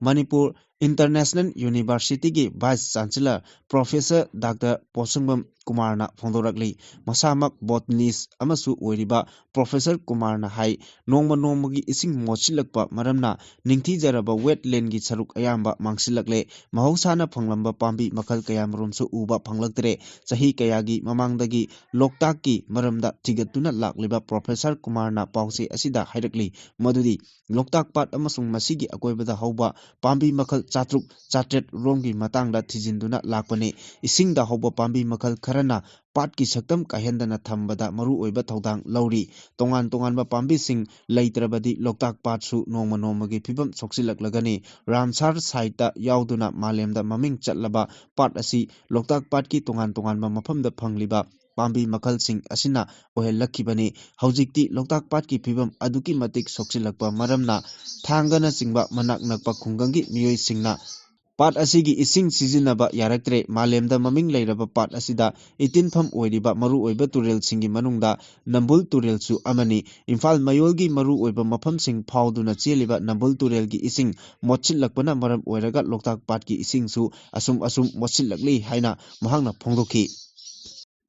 ꯃꯅꯤꯄꯨꯔ International University ꯒꯤ Vice Chancellor Professor Doctor ꯄꯣꯠꯁꯪꯕꯝ ꯀꯨꯃꯥꯔꯅ ꯐꯣꯡꯗꯣꯔꯛꯂꯤ꯫ ꯃꯁꯥꯃꯛ botanist ꯑꯃꯁꯨ ꯑꯣꯏꯔꯤꯕ Professor ꯀꯨꯃꯥꯔꯅ ꯍꯥꯏ, ꯅꯣꯡꯃ ꯅꯣꯡꯃꯒꯤ ꯏꯁꯤꯡ ꯃꯣꯠꯁꯤꯜꯂꯛꯄ ꯃꯔꯝꯅ ꯅꯤꯡꯊꯤꯖꯔꯕ wetland ꯒꯤ ꯁꯔꯨꯛ ꯑꯌꯥꯝꯕ ꯃꯥꯡꯁꯤꯜꯂꯛꯂꯦ꯫ ꯃꯍꯧꯁꯥꯅ ꯐꯪꯂꯝꯕ ꯄꯥꯝꯕꯤ ꯃꯈꯜ ꯀꯌꯥꯃꯔꯨꯝꯁꯨ ꯎꯕ ꯐꯪꯂꯛꯇ꯭ꯔꯦ꯫ ꯆꯍꯤ ꯀꯌꯥꯒꯤ ꯃꯃꯥꯡꯗꯒꯤ ꯂꯣꯛꯇꯥꯛꯀꯤ ꯃꯔꯝꯗ ꯊꯤꯒꯠꯇꯨꯅ ꯂꯥꯛꯂꯤꯕ Professor ꯀꯨꯃꯥꯔꯅ ꯄꯥꯎꯆꯦ ꯑꯁꯤꯗ ꯍꯥꯏꯔꯛꯂꯤ ꯃꯗꯨꯗꯤ ꯂꯣꯛꯇꯥꯛ ꯄꯥꯠ ꯑꯃꯁꯨꯡ ꯃꯁꯤꯒꯤ ꯑꯀꯣꯏꯕꯗ ꯍꯧꯕ ꯄꯥꯝꯕꯤ ꯃꯈꯜ ꯆꯥꯇ꯭ꯔꯨꯛ ꯆꯥꯇ꯭ꯔꯦꯠ ꯔꯣꯝꯒꯤ ꯃꯇꯥꯡꯗ ꯊꯤꯖꯤꯟꯗꯨꯅ ꯂꯥꯛꯄꯅꯤ꯫ ꯏꯁꯤꯡꯗ ꯍꯧꯕ ꯄꯥꯝꯕꯤ ꯃꯈꯜ ꯈꯔꯅ ꯄꯥꯠꯀꯤ ꯁꯛꯇꯝ ꯀꯥꯏꯍꯟꯗꯅ ꯊꯝꯕꯗ ꯃꯔꯨꯑꯣꯏꯕ ꯊꯧꯗꯥꯡ ꯂꯧꯔꯤ꯫ ꯇꯣꯉꯥꯟ ꯇꯣꯉꯥꯟꯕ ꯄꯥꯝꯕꯤꯁꯤꯡ ꯂꯩꯇ꯭ꯔꯕꯗꯤ ꯂꯣꯛꯇꯥꯛ ꯄꯥꯠꯁꯨ ꯅꯣꯡꯃ ꯅꯣꯡꯃꯒꯤ ꯐꯤꯕꯝ ꯁꯣꯛꯆꯤꯜꯂꯛꯂꯒꯅꯤ꯫ ꯔꯥꯝꯁꯥꯔ ꯁꯥꯏꯠꯇ ꯌꯥꯎꯗꯨꯅ ꯃꯥꯂꯦꯝꯗ ꯃꯃꯤꯡ ꯆꯠꯂꯕ ꯄꯥꯠ ꯑꯁꯤ ꯂꯣꯛꯇꯥꯛ ꯄꯥꯠꯀꯤ ꯇꯣꯉꯥꯟ ꯇꯣꯉꯥꯟꯕ ꯃꯐꯝꯗ ꯐꯪꯂꯤꯕ ꯄꯥꯝꯕꯤ ꯃꯈꯜꯁꯤꯡ ꯑꯁꯤꯅ ꯑꯣꯏꯍꯜꯂꯛꯈꯤꯕꯅꯤ꯫ ꯍꯧꯖꯤꯛꯇꯤ ꯂꯣꯛꯇꯥꯛ ꯄꯥꯠꯀꯤ ꯐꯤꯕꯝ ꯑꯗꯨꯛꯀꯤ ꯃꯇꯤꯛ ꯁꯣꯛꯆꯤꯜꯂꯛꯄ ꯃꯔꯝꯅ ꯊꯥꯡꯒꯅꯆꯤꯡꯕ ꯃꯅꯥꯛ ꯅꯛꯄ ꯈꯨꯡꯒꯪꯒꯤ ꯃꯤꯑꯣꯏꯁꯤꯡꯅ ꯄꯥꯠ ꯑꯁꯤꯒꯤ ꯏꯁꯤꯡ ꯁꯤꯖꯤꯟꯅꯕ ꯌꯥꯔꯛꯇ꯭ꯔꯦ꯫ ꯃꯥꯂꯦꯝꯗ ꯃꯃꯤꯡ ꯂꯩꯔꯕ ꯄꯥꯠ ꯑꯁꯤꯗ ꯏꯇꯤꯟꯐꯝ ꯑꯣꯏꯔꯤꯕ ꯃꯔꯨꯑꯣꯏꯕ ꯇꯨꯔꯦꯜꯁꯤꯡꯒꯤ ꯃꯅꯨꯡꯗ ꯅꯝꯕꯨꯜ ꯇꯨꯔꯦꯜꯁꯨ ꯑꯃꯅꯤ꯫ ꯏꯝꯐꯥꯜ ꯃꯌꯣꯜꯒꯤ ꯃꯔꯨꯑꯣꯏꯕ ꯃꯐꯝꯁꯤꯡ ꯐꯥꯎꯗꯨꯅ ꯆꯦꯜꯂꯤꯕ ꯅꯝꯕꯨꯜ ꯇꯨꯔꯦꯜꯒꯤ ꯏꯁꯤꯡ ꯃꯣꯠꯁꯤꯜꯂꯛꯄꯅ ꯃꯔꯝ ꯑꯣꯏꯔꯒ ꯂꯣꯛꯇꯥꯛ ꯄꯥꯠꯀꯤ ꯏꯁꯤꯡꯁꯨ ꯑꯁꯨꯝ ꯑꯁꯨꯝ ꯃꯣꯠꯁꯤꯜꯂꯛꯂꯤ ꯍꯥꯏꯅ ꯃꯍꯥꯛꯅ ꯐꯣꯡꯗꯣꯛꯈꯤ꯫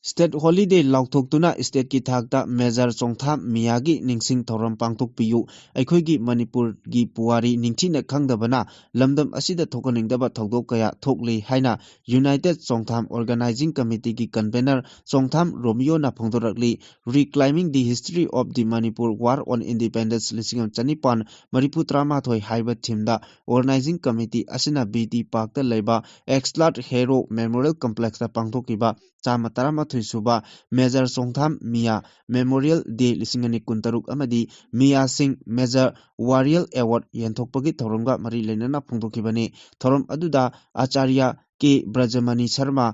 State holiday ꯂꯥꯎꯊꯣꯛꯇꯨꯅ stateꯀꯤ ꯊꯥꯛꯇ Major ꯆꯣꯡꯊꯥꯝ ꯃꯤꯌꯥꯒꯤ ꯅꯤꯡꯁꯤꯡ ꯊꯧꯔꯝ ꯄꯥꯡꯊꯣꯛꯄꯤꯌꯨ꯫ ꯑꯩꯈꯣꯏꯒꯤ ꯃꯅꯤꯄꯨꯔꯒꯤ ꯄꯨꯋꯥꯔꯤ ꯅꯤꯡꯊꯤꯅ ꯈꯪꯗꯕꯅ ꯂꯝꯗꯝ ꯑꯁꯤꯗ ꯊꯣꯛꯍꯟꯅꯤꯡꯗꯕ ꯊꯧꯗꯣꯛ ꯀꯌꯥ ꯊꯣꯛꯂꯤ ꯍꯥꯏꯅ United Chongtham Organizing Committeeꯒꯤ convener Chongtham ꯔꯣꯃꯤꯌꯣꯅ ꯐꯣꯡꯗꯣꯔꯛꯂꯤ꯫ Reclaiming the History of the Manipur War on Independence ꯂꯤꯁꯤꯡ ꯑꯃ ꯆꯅꯤꯄꯥꯟ ꯃꯔꯤꯐꯨ ꯇꯔꯥꯃꯥꯊꯣꯏ ꯍꯥꯏꯕ themeꯗ Organizing Committee ꯑꯁꯤꯅ ꯕꯤ ꯇꯤ ꯄꯥꯔꯛꯇ ꯂꯩꯕ Exiled Hero Memorial Complexꯇ ꯄꯥꯡꯊꯣꯛꯈꯤꯕ ꯆꯥꯝꯃ ꯇꯔꯥꯃꯥꯊꯣꯏ ꯁꯨꯕ Major ꯆꯣꯡꯊꯥꯝ ꯃꯤꯌꯥ Memorial Day ꯂꯤꯁꯤꯡ ꯑꯅꯤ ꯀꯨꯟꯇꯔꯨꯛ ꯑꯃꯗꯤ ꯃꯤꯌꯥ ꯁꯤꯡ Major Warrior Award ꯌꯦꯟꯊꯣꯛꯄꯒꯤ ꯊꯧꯔꯝꯒ ꯃꯔꯤ ꯂꯩꯅꯅ ꯐꯣꯡꯗꯣꯛꯈꯤꯕꯅꯤ꯫ ꯊꯧꯔꯝ ꯑꯗꯨꯗ ꯑꯆꯥꯔꯌ ꯀꯦ ꯕ꯭ꯔꯖꯃꯅꯤ ꯁꯔꯃ,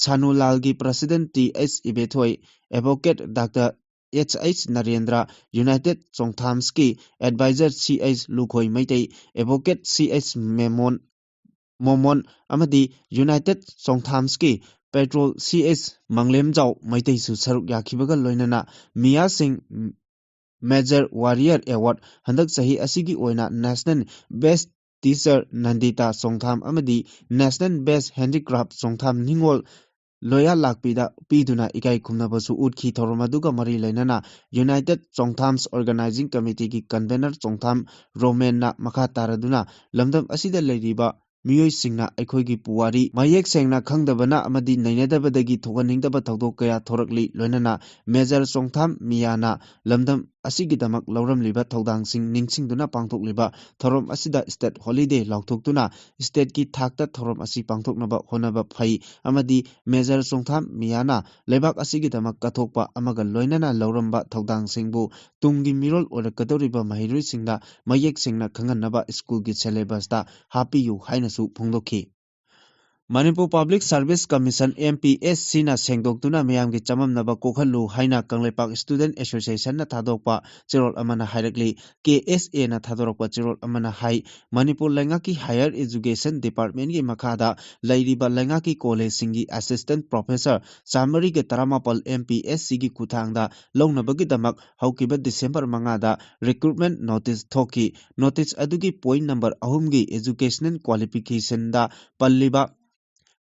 ꯁꯥꯅꯨꯂꯥꯜꯒꯤ President T H Ibethoi, Advocate Doctor H H Narendra, United ꯆꯣꯡꯊꯥꯝꯁꯀꯤ Advisor C H Lukhoi Meitei, Advocate C H Memon, Momon ꯑꯃꯗꯤ United ꯆꯣꯡꯊꯥꯝꯁꯀꯤ Patron ꯁꯤ ꯑꯩꯆ ꯃꯪꯂꯦꯝꯖꯥꯎ ꯃꯩꯇꯩꯁꯨ ꯁꯔꯨꯛ ꯌꯥꯈꯤꯕꯒ ꯂꯣꯏꯅꯅ ꯃꯤꯌꯥ ꯁꯤꯡ Major Warrior Award ꯍꯟꯗꯛ ꯆꯍꯤ ꯑꯁꯤꯒꯤ ꯑꯣꯏꯅ National Best Teacher ꯅꯟꯗꯤꯇꯥ ꯆꯣꯡꯊꯥꯝ ꯑꯃꯗꯤ National Best Handicraft ꯆꯣꯡꯊꯥꯝ ꯅꯤꯉꯣꯜ ꯂꯣꯌꯥ ꯂꯥꯛꯄꯤꯗ ꯄꯤꯗꯨꯅ ꯏꯀꯥꯏ ꯈꯨꯝꯅꯕꯁꯨ ꯎꯠꯈꯤ꯫ ꯊꯧꯔꯝ ꯑꯗꯨꯒ ꯃꯔꯤ ꯂꯩꯅꯅ United Chongtham's Organizing Committeeꯒꯤ Convener ꯆꯣꯡꯊꯥꯝ ꯔꯣꯃꯦꯟꯅ ꯃꯈꯥ ꯇꯥꯔꯗꯨꯅ ꯂꯝꯗꯝ ꯑꯁꯤꯗ ꯂꯩꯔꯤꯕ ꯃꯤꯑꯣꯏꯁꯤꯡꯅ ꯑꯩꯈꯣꯏꯒꯤ ꯄꯨꯋꯥꯔꯤ ꯃꯌꯦꯛ ꯁꯦꯡꯅ ꯈꯪꯗꯕꯅ ꯑꯃꯗꯤ ꯅꯩꯅꯗꯕꯗꯒꯤ ꯊꯣꯛꯍꯟꯅꯤꯡꯗꯕ ꯊꯧꯗꯣꯛ ꯀꯌꯥ ꯊꯣꯔꯛꯂꯤ꯫ ꯂꯣꯏꯅꯅ ꯃꯦꯖꯔ ꯆꯣꯡꯊꯥꯝ ꯃꯤꯌꯥꯅ ꯂꯝꯗꯝ ꯑꯁꯤꯒꯤꯗꯃꯛ ꯂꯧꯔꯝꯂꯤꯕ ꯊꯧꯗꯥꯡꯁꯤꯡ ꯅꯤꯡꯁꯤꯡꯗꯨꯅ ꯄꯥꯡꯊꯣꯛꯂꯤꯕ ꯊꯧꯔꯝ ꯑꯁꯤꯗ state holiday ꯂꯥꯎꯊꯣꯛꯇꯨꯅ stateꯀꯤ ꯊꯥꯛꯇ ꯊꯧꯔꯝ ꯑꯁꯤ ꯄꯥꯡꯊꯣꯛꯅꯕ ꯍꯣꯠꯅꯕ ꯐꯩ ꯑꯃꯗꯤ ꯃꯦꯖꯔ ꯆꯣꯡꯊꯥꯝ ꯃꯤꯌꯥꯅ ꯂꯩꯕꯥꯛ ꯑꯁꯤꯒꯤꯗꯃꯛ ꯀꯠꯊꯣꯛꯄ ꯑꯃꯒ ꯂꯣꯏꯅꯅ ꯂꯧꯔꯝꯕ ꯊꯧꯗꯥꯡꯁꯤꯡꯕꯨ ꯇꯨꯡꯒꯤ ꯃꯤꯔꯣꯜ ꯑꯣꯏꯔꯛꯀꯗꯧꯔꯤꯕ ꯃꯍꯩꯔꯣꯏꯁꯤꯡꯗ ꯃꯌꯦꯛ ꯁꯦꯡꯅ ꯈꯪꯍꯟꯅꯕ ꯁ꯭ꯀꯨꯜꯒꯤ syllabusꯇ ꯍꯥꯞꯄꯤꯌꯨ ꯍꯥꯏꯅꯁꯨ ꯐꯣꯡꯗꯣꯛꯈꯤ꯫ Manipur Public Service Commission, M P S Cꯅ ꯁꯦꯡꯗꯣꯛꯇꯨꯅ ꯃꯤꯌꯥꯝꯒꯤ ꯆꯃꯝꯅꯕ ꯀꯣꯛꯍꯜꯂꯨ ꯍꯥꯏꯅ ꯀꯪꯂꯩꯄꯥꯛ Student Associationꯅ ꯊꯥꯗꯣꯛꯄ ꯆꯦꯔꯣꯜ ꯑꯃꯅ ꯍꯥꯏꯔꯛꯂꯤ꯫ K S Aꯅ ꯊꯥꯗꯣꯔꯛꯄ ꯆꯦꯔꯣꯜ ꯑꯃꯅ ꯍꯥꯏ, ꯃꯅꯤꯄꯨꯔ ꯂꯩꯉꯥꯛꯀꯤ Higher Education Departmentꯀꯤ ꯃꯈꯥꯗ ꯂꯩꯔꯤꯕ ꯂꯩꯉꯥꯛꯀꯤ collegeꯁꯤꯡꯒꯤ Assistant Professor ꯆꯥꯃꯔꯤꯒ ꯇꯔꯥꯃꯥꯄꯜ M P S Cꯒꯤ ꯈꯨꯠꯊꯥꯡꯗ ꯂꯧꯅꯕꯒꯤꯗꯃꯛ ꯍꯧꯈꯤꯕ December ꯃꯉꯥꯗ recruitment notice ꯊꯣꯛꯈꯤ꯫ Notice ꯑꯗꯨꯒꯤ point number ꯑꯍꯨꯝꯒꯤ educational qualificationꯗ ꯄꯜꯂꯤꯕ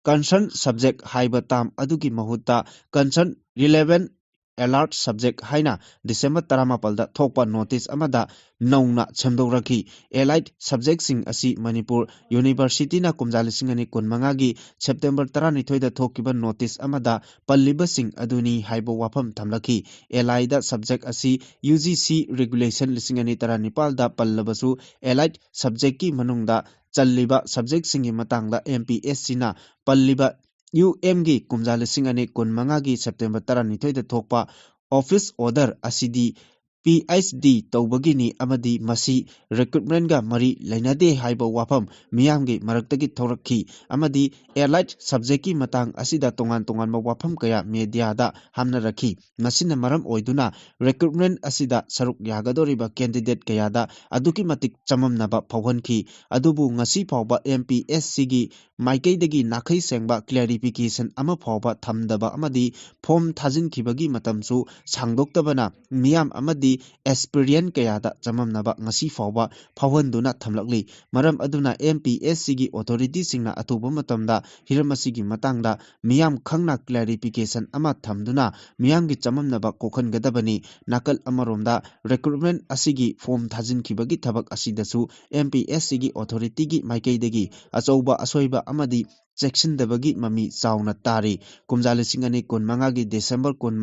concern subject ꯍꯥꯏꯕ term ꯑꯗꯨꯒꯤ ꯃꯍꯨꯠꯇ concern relevant allied subject ꯍꯥꯏꯅ December ꯇꯔꯥꯃꯥꯄꯜꯗ ꯊꯣꯛꯄ notice ꯑꯃꯗ ꯅꯧꯅ ꯁꯦꯝꯗꯣꯛꯔꯛꯈꯤ꯫ Allied subjectꯁꯤꯡ ꯑꯁꯤ ꯃꯅꯤꯄꯨꯔ Universityꯅ ꯀꯨꯝꯖꯥ ꯂꯤꯁꯤꯡ ꯑꯅꯤ ꯀꯨꯟꯃꯉꯥꯒꯤ September ꯇꯔꯥꯅꯤꯊꯣꯏꯗ ꯊꯣꯛꯈꯤꯕ notice ꯑꯃꯗ ꯄꯜꯂꯤꯕꯁꯤꯡ ꯑꯗꯨꯅꯤ ꯍꯥꯏꯕ ꯋꯥꯐꯝ ꯊꯝꯂꯛꯈꯤ꯫ Allied subject ꯑꯁꯤ U G C regulation ꯂꯤꯁꯤꯡ ꯑꯅꯤ ꯇꯔꯥꯅꯤꯄꯥꯜꯗ ꯄꯜꯂꯕꯁꯨ allied subjectꯀꯤ ꯃꯅꯨꯡꯗ ꯆꯜꯂꯤꯕ subjectꯁꯤꯡꯒꯤ ꯃꯇꯥꯡꯗ M P S Cꯅ ꯄꯜꯂꯤꯕ U Mꯒꯤ ꯀꯨꯝꯖꯥ ꯂꯤꯁꯤꯡ ꯑꯅꯤ ꯀꯨꯟꯃꯉꯥꯒꯤ September ꯇꯔꯥꯅꯤꯊꯣꯏꯗ ꯊꯣꯛꯄ office order ꯑꯁꯤꯗꯤ P H D ꯇꯧꯕꯒꯤꯅꯤ ꯑꯃꯗꯤ ꯃꯁꯤ recruitmentꯒ ꯃꯔꯤ ꯂꯩꯅꯗꯦ ꯍꯥꯏꯕ ꯋꯥꯐꯝ ꯃꯤꯌꯥꯝꯒꯤ ꯃꯔꯛꯇꯒꯤ ꯊꯣꯔꯛꯈꯤ ꯑꯃꯗꯤ allied subjectꯀꯤ ꯃꯇꯥꯡ ꯑꯁꯤꯗ ꯇꯣꯉꯥꯟ ꯇꯣꯉꯥꯟꯕ ꯋꯥꯐꯝ ꯀꯌꯥ mediaꯗ ꯍꯥꯞꯅꯔꯛꯈꯤ꯫ ꯃꯁꯤꯅ ꯃꯔꯝ ꯑꯣꯏꯗꯨꯅ recruitment ꯑꯁꯤꯗ ꯁꯔꯨꯛ ꯌꯥꯒꯗꯧꯔꯤꯕ candidate ꯀꯌꯥꯗ ꯑꯗꯨꯛꯀꯤ ꯃꯇꯤꯛ ꯆꯃꯝꯅꯕ ꯐꯥꯎꯍꯟꯈꯤ꯫ ꯑꯗꯨꯕꯨ ꯉꯁꯤ ꯐꯥꯎꯕ M P S Cꯒꯤ ꯃꯥꯏꯀꯩꯗꯒꯤ ꯅꯥꯈꯩ ꯁꯦꯡꯕ clarification ꯑꯃ ꯐꯥꯎꯕ ꯊꯝꯗꯕ ꯑꯃꯗꯤ form ꯊꯥꯖꯤꯟꯈꯤꯕꯒꯤ ꯃꯇꯝꯁꯨ ꯁꯥꯡꯗꯣꯛꯇꯕꯅ ꯃꯤꯌꯥꯝ ꯑꯃꯗꯤ ꯑꯦꯁꯄꯤꯔꯤꯌꯟ ꯀꯌꯥꯗ ꯆꯃꯝꯅꯕ ꯉꯁꯤ ꯐꯥꯎꯕ ꯐꯥꯎꯍꯟꯗꯨꯅ ꯊꯝꯂꯛꯂꯤ꯫ ꯃꯔꯝ ꯑꯗꯨꯅ ꯑꯦꯝ ꯄꯤ ꯑꯦꯁ ꯁꯤꯒꯤ ꯑꯣꯊꯣꯔꯤꯇꯤꯁꯤꯡꯅ ꯑꯊꯨꯕ ꯃꯇꯝꯗ ꯍꯤꯔꯝ ꯑꯁꯤꯒꯤ ꯃꯇꯥꯡꯗ ꯃꯤꯌꯥꯝ ꯈꯪꯅ ꯀ꯭ꯂꯦꯔꯤꯐꯤꯀꯦꯁꯟ ꯑꯃ ꯊꯝꯗꯨꯅ ꯃꯤꯌꯥꯝꯒꯤ ꯆꯃꯝꯅꯕ ꯀꯣꯛꯍꯟꯒꯗꯕꯅꯤ꯫ ꯅꯥꯀꯜ ꯑꯃꯔꯣꯝꯗ ꯔꯤꯀ꯭ꯔꯨꯠꯃꯦꯟ ꯑꯁꯤꯒꯤ ꯐꯣꯝ ꯊꯥꯖꯤꯟꯈꯤꯕꯒꯤ ꯊꯕꯛ ꯑꯁꯤꯗꯁꯨ ꯑꯦꯝ ꯄꯤ ꯑꯦꯁ ꯁꯤꯒꯤ ꯑꯣꯊꯣꯔꯤꯇꯤꯒꯤ ꯃꯥꯏꯀꯩꯗꯒꯤ ꯑꯆꯧꯕ ꯑꯁꯣꯏꯕ ꯑꯃꯗꯤ ꯆꯦꯛꯁꯤꯟꯗꯕꯒꯤ ꯃꯃꯤ ꯆꯥꯎꯅ ꯇꯥꯔꯤ꯫ ꯀꯨꯝꯖꯥ ꯂꯤꯁꯤꯡ ꯑꯅꯤ ꯀꯨꯟꯃꯉꯥꯒꯤ ꯗꯤꯁꯦꯝꯕꯔ ꯀꯨꯟ,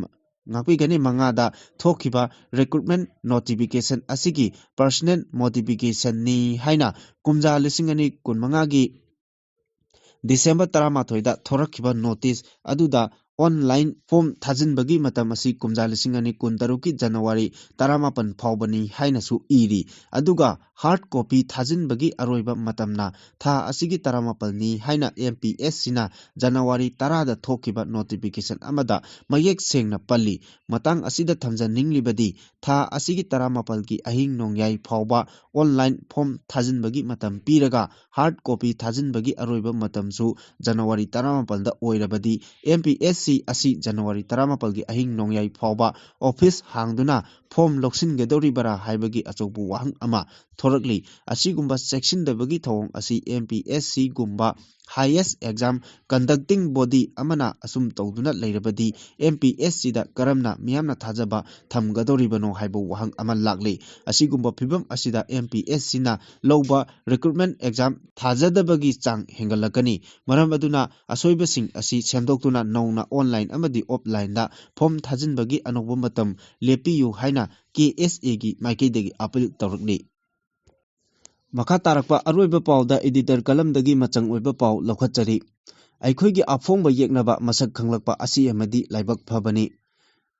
ꯉꯥꯛꯄꯤꯒꯅꯤ, ꯃꯉꯥꯗ ꯊꯣꯛꯈꯤꯕ ꯔꯤꯀ꯭ꯔꯨꯠꯃꯦꯟ ꯅꯣꯇꯤꯐꯤꯀꯦꯁꯟ ꯑꯁꯤꯒꯤ ꯄꯔꯁꯅꯦꯜ ꯃꯣꯗꯤꯐꯤꯀꯦꯁꯟꯅꯤ ꯍꯥꯏꯅ ꯀꯨꯝꯖꯥ ꯂꯤꯁꯤꯡ ꯑꯅꯤ ꯀꯨꯟꯃꯉꯥꯒꯤ ꯗꯤꯁꯦꯝꯕꯔ ꯇꯔꯥꯃꯥꯊꯣꯏꯗ ꯊꯣꯔꯛꯈꯤꯕ ꯅꯣꯇꯤꯁ ꯑꯗꯨꯗ ꯑꯣꯟꯂꯥꯏꯟ ꯐꯣꯝ ꯊꯥꯖꯤꯟꯕꯒꯤ ꯃꯇꯝ ꯑꯁꯤ ꯀꯨꯝꯖꯥ ꯂꯤꯁꯤꯡ ꯑꯅꯤ ꯀꯨꯟꯇꯔꯨꯛꯀꯤ ꯖꯅꯋꯥꯔꯤ ꯇꯔꯥꯃꯥꯄꯟ ꯐꯥꯎꯕꯅꯤ ꯍꯥꯏꯅꯁꯨ ꯏꯔꯤ꯫ ꯑꯗꯨꯒ ꯍꯥꯔꯗ ꯀꯣꯄꯤ ꯊꯥꯖꯤꯟꯕꯒꯤ ꯑꯔꯣꯏꯕ ꯃꯇꯝꯅ ꯊꯥ ꯑꯁꯤꯒꯤ ꯇꯔꯥꯃꯥꯄꯜꯅꯤ ꯍꯥꯏꯅ ꯑꯦꯝ ꯄꯤ ꯑꯦꯁ ꯁꯤꯅ ꯖꯅꯋꯥꯔꯤ ꯇꯔꯥꯗ ꯊꯣꯛꯈꯤꯕ ꯅꯣꯇꯤꯐꯤꯀꯦꯁꯟ ꯑꯃꯗ ꯃꯌꯦꯛ ꯁꯦꯡꯅ ꯄꯜꯂꯤ꯫ ꯃꯇꯥꯡ ꯑꯁꯤꯗ ꯊꯝꯖꯅꯤꯡꯂꯤꯕꯗꯤ, ꯊꯥ ꯑꯁꯤꯒꯤ ꯇꯔꯥꯃꯥꯄꯜꯒꯤ ꯑꯍꯤꯡ ꯅꯣꯡꯌꯥꯏ ꯐꯥꯎꯕ ꯑꯣꯟꯂꯥꯏꯟ ꯐꯣꯝ ꯊꯥꯖꯤꯟꯕꯒꯤ ꯃꯇꯝ ꯄꯤꯔꯒ, ꯍꯥꯔꯗ ꯀꯣꯄꯤ ꯊꯥꯖꯤꯟꯕꯒꯤ ꯑꯔꯣꯏꯕ ꯃꯇꯝꯁꯨ ꯖꯅꯋꯥꯔꯤ ꯇꯔꯥꯃꯥꯄꯜꯗ ꯑꯣꯏꯔꯕꯗꯤ, ꯑꯦꯝ ꯄꯤ ꯑꯦꯁ ꯁꯤ ꯑꯁꯤ ꯖꯅꯋꯥꯔꯤ ꯇꯔꯥꯃꯥꯄꯜꯒꯤ ꯑꯍꯤꯡ ꯅꯣꯡꯌꯥꯏ ꯐꯥꯎꯕ ꯑꯣꯐꯤꯁ ꯍꯥꯡꯗꯨꯅ ꯐꯣꯝ ꯂꯧꯁꯤꯟꯒꯗꯧꯔꯤꯕꯔꯥ ꯍꯥꯏꯕꯒꯤ ꯑꯆꯧꯕ ꯋꯥꯍꯪ ꯑꯃ ꯊꯣꯔꯛꯂꯤ꯫ ꯑꯁꯤꯒꯨꯝꯕ ꯆꯦꯛꯁꯤꯟꯗꯕꯒꯤ ꯊꯧꯑꯣꯡ ꯑꯁꯤ ꯑꯦꯝ ꯄꯤ ꯑꯦꯁ ꯁꯤꯒꯨꯝꯕ ꯍꯥꯏꯌꯦꯁ ꯑꯦꯛꯖꯥꯝ ꯀꯟꯗꯛꯇꯤꯡ ꯕꯣꯗꯤ ꯑꯃꯅ ꯑꯁꯨꯝ ꯇꯧꯗꯨꯅ ꯂꯩꯔꯕꯗꯤ, ꯑꯦꯝ ꯄꯤ ꯑꯦꯁ ꯁꯤꯗ ꯀꯔꯝꯅ ꯃꯤꯌꯥꯝꯅ ꯊꯥꯖꯕ ꯊꯝꯒꯗꯧꯔꯤꯕꯅꯣ ꯍꯥꯏꯕ ꯋꯥꯍꯪ ꯑꯃ ꯂꯥꯛꯂꯤ꯫ ꯑꯁꯤꯒꯨꯝꯕ ꯐꯤꯕꯝ ꯑꯁꯤꯗ ꯑꯦꯝ ꯄꯤ ꯑꯦꯁ ꯁꯤꯅ ꯂꯧꯕ ꯔꯤꯀ꯭ꯔꯨꯠꯃꯦꯟ ꯑꯦꯛꯖꯥꯝ ꯊꯥꯖꯗꯕꯒꯤ ꯆꯥꯡ ꯍꯦꯟꯒꯠꯂꯛꯀꯅꯤ꯫ ꯃꯔꯝ ꯑꯗꯨꯅ ꯑꯁꯣꯏꯕꯁꯤꯡ ꯑꯁꯤ ꯁꯦꯝꯗꯣꯛꯇꯨꯅ ꯅꯧꯅ ꯑꯣꯟꯂꯥꯏꯟ ꯑꯃꯗꯤ ꯑꯣꯐꯂꯥꯏꯟꯗ ꯐꯣꯝ ꯊꯥꯖꯤꯟꯕꯒꯤ ꯑꯅꯧꯕ ꯃꯇꯝ ꯂꯦꯞꯄꯤꯌꯨ ꯍꯥꯏꯅ ꯀꯦ ꯑꯦꯁ ꯑꯦꯒꯤ ꯃꯥꯏꯀꯩꯗꯒꯤ ꯑꯄꯤꯜ ꯇꯧꯔꯛꯂꯤ꯫ ꯃꯈꯥ ꯇꯥꯔꯛꯄ ꯑꯔꯣꯏꯕ ꯄꯥꯎꯗ ꯏꯗꯤꯇꯔ ꯀꯂꯝꯗꯒꯤ ꯃꯆꯪ ꯑꯣꯏꯕ ꯄꯥꯎ ꯂꯧꯈꯠꯆꯔꯤ꯫ ꯑꯩꯈꯣꯏꯒꯤ ꯑꯐꯣꯡꯕ ꯌꯦꯛꯅꯕ ꯃꯁꯛ ꯈꯪꯂꯛꯄ ꯑꯁꯤ ꯑꯃꯗꯤ ꯂꯥꯏꯕꯛ ꯐꯕꯅꯤ꯫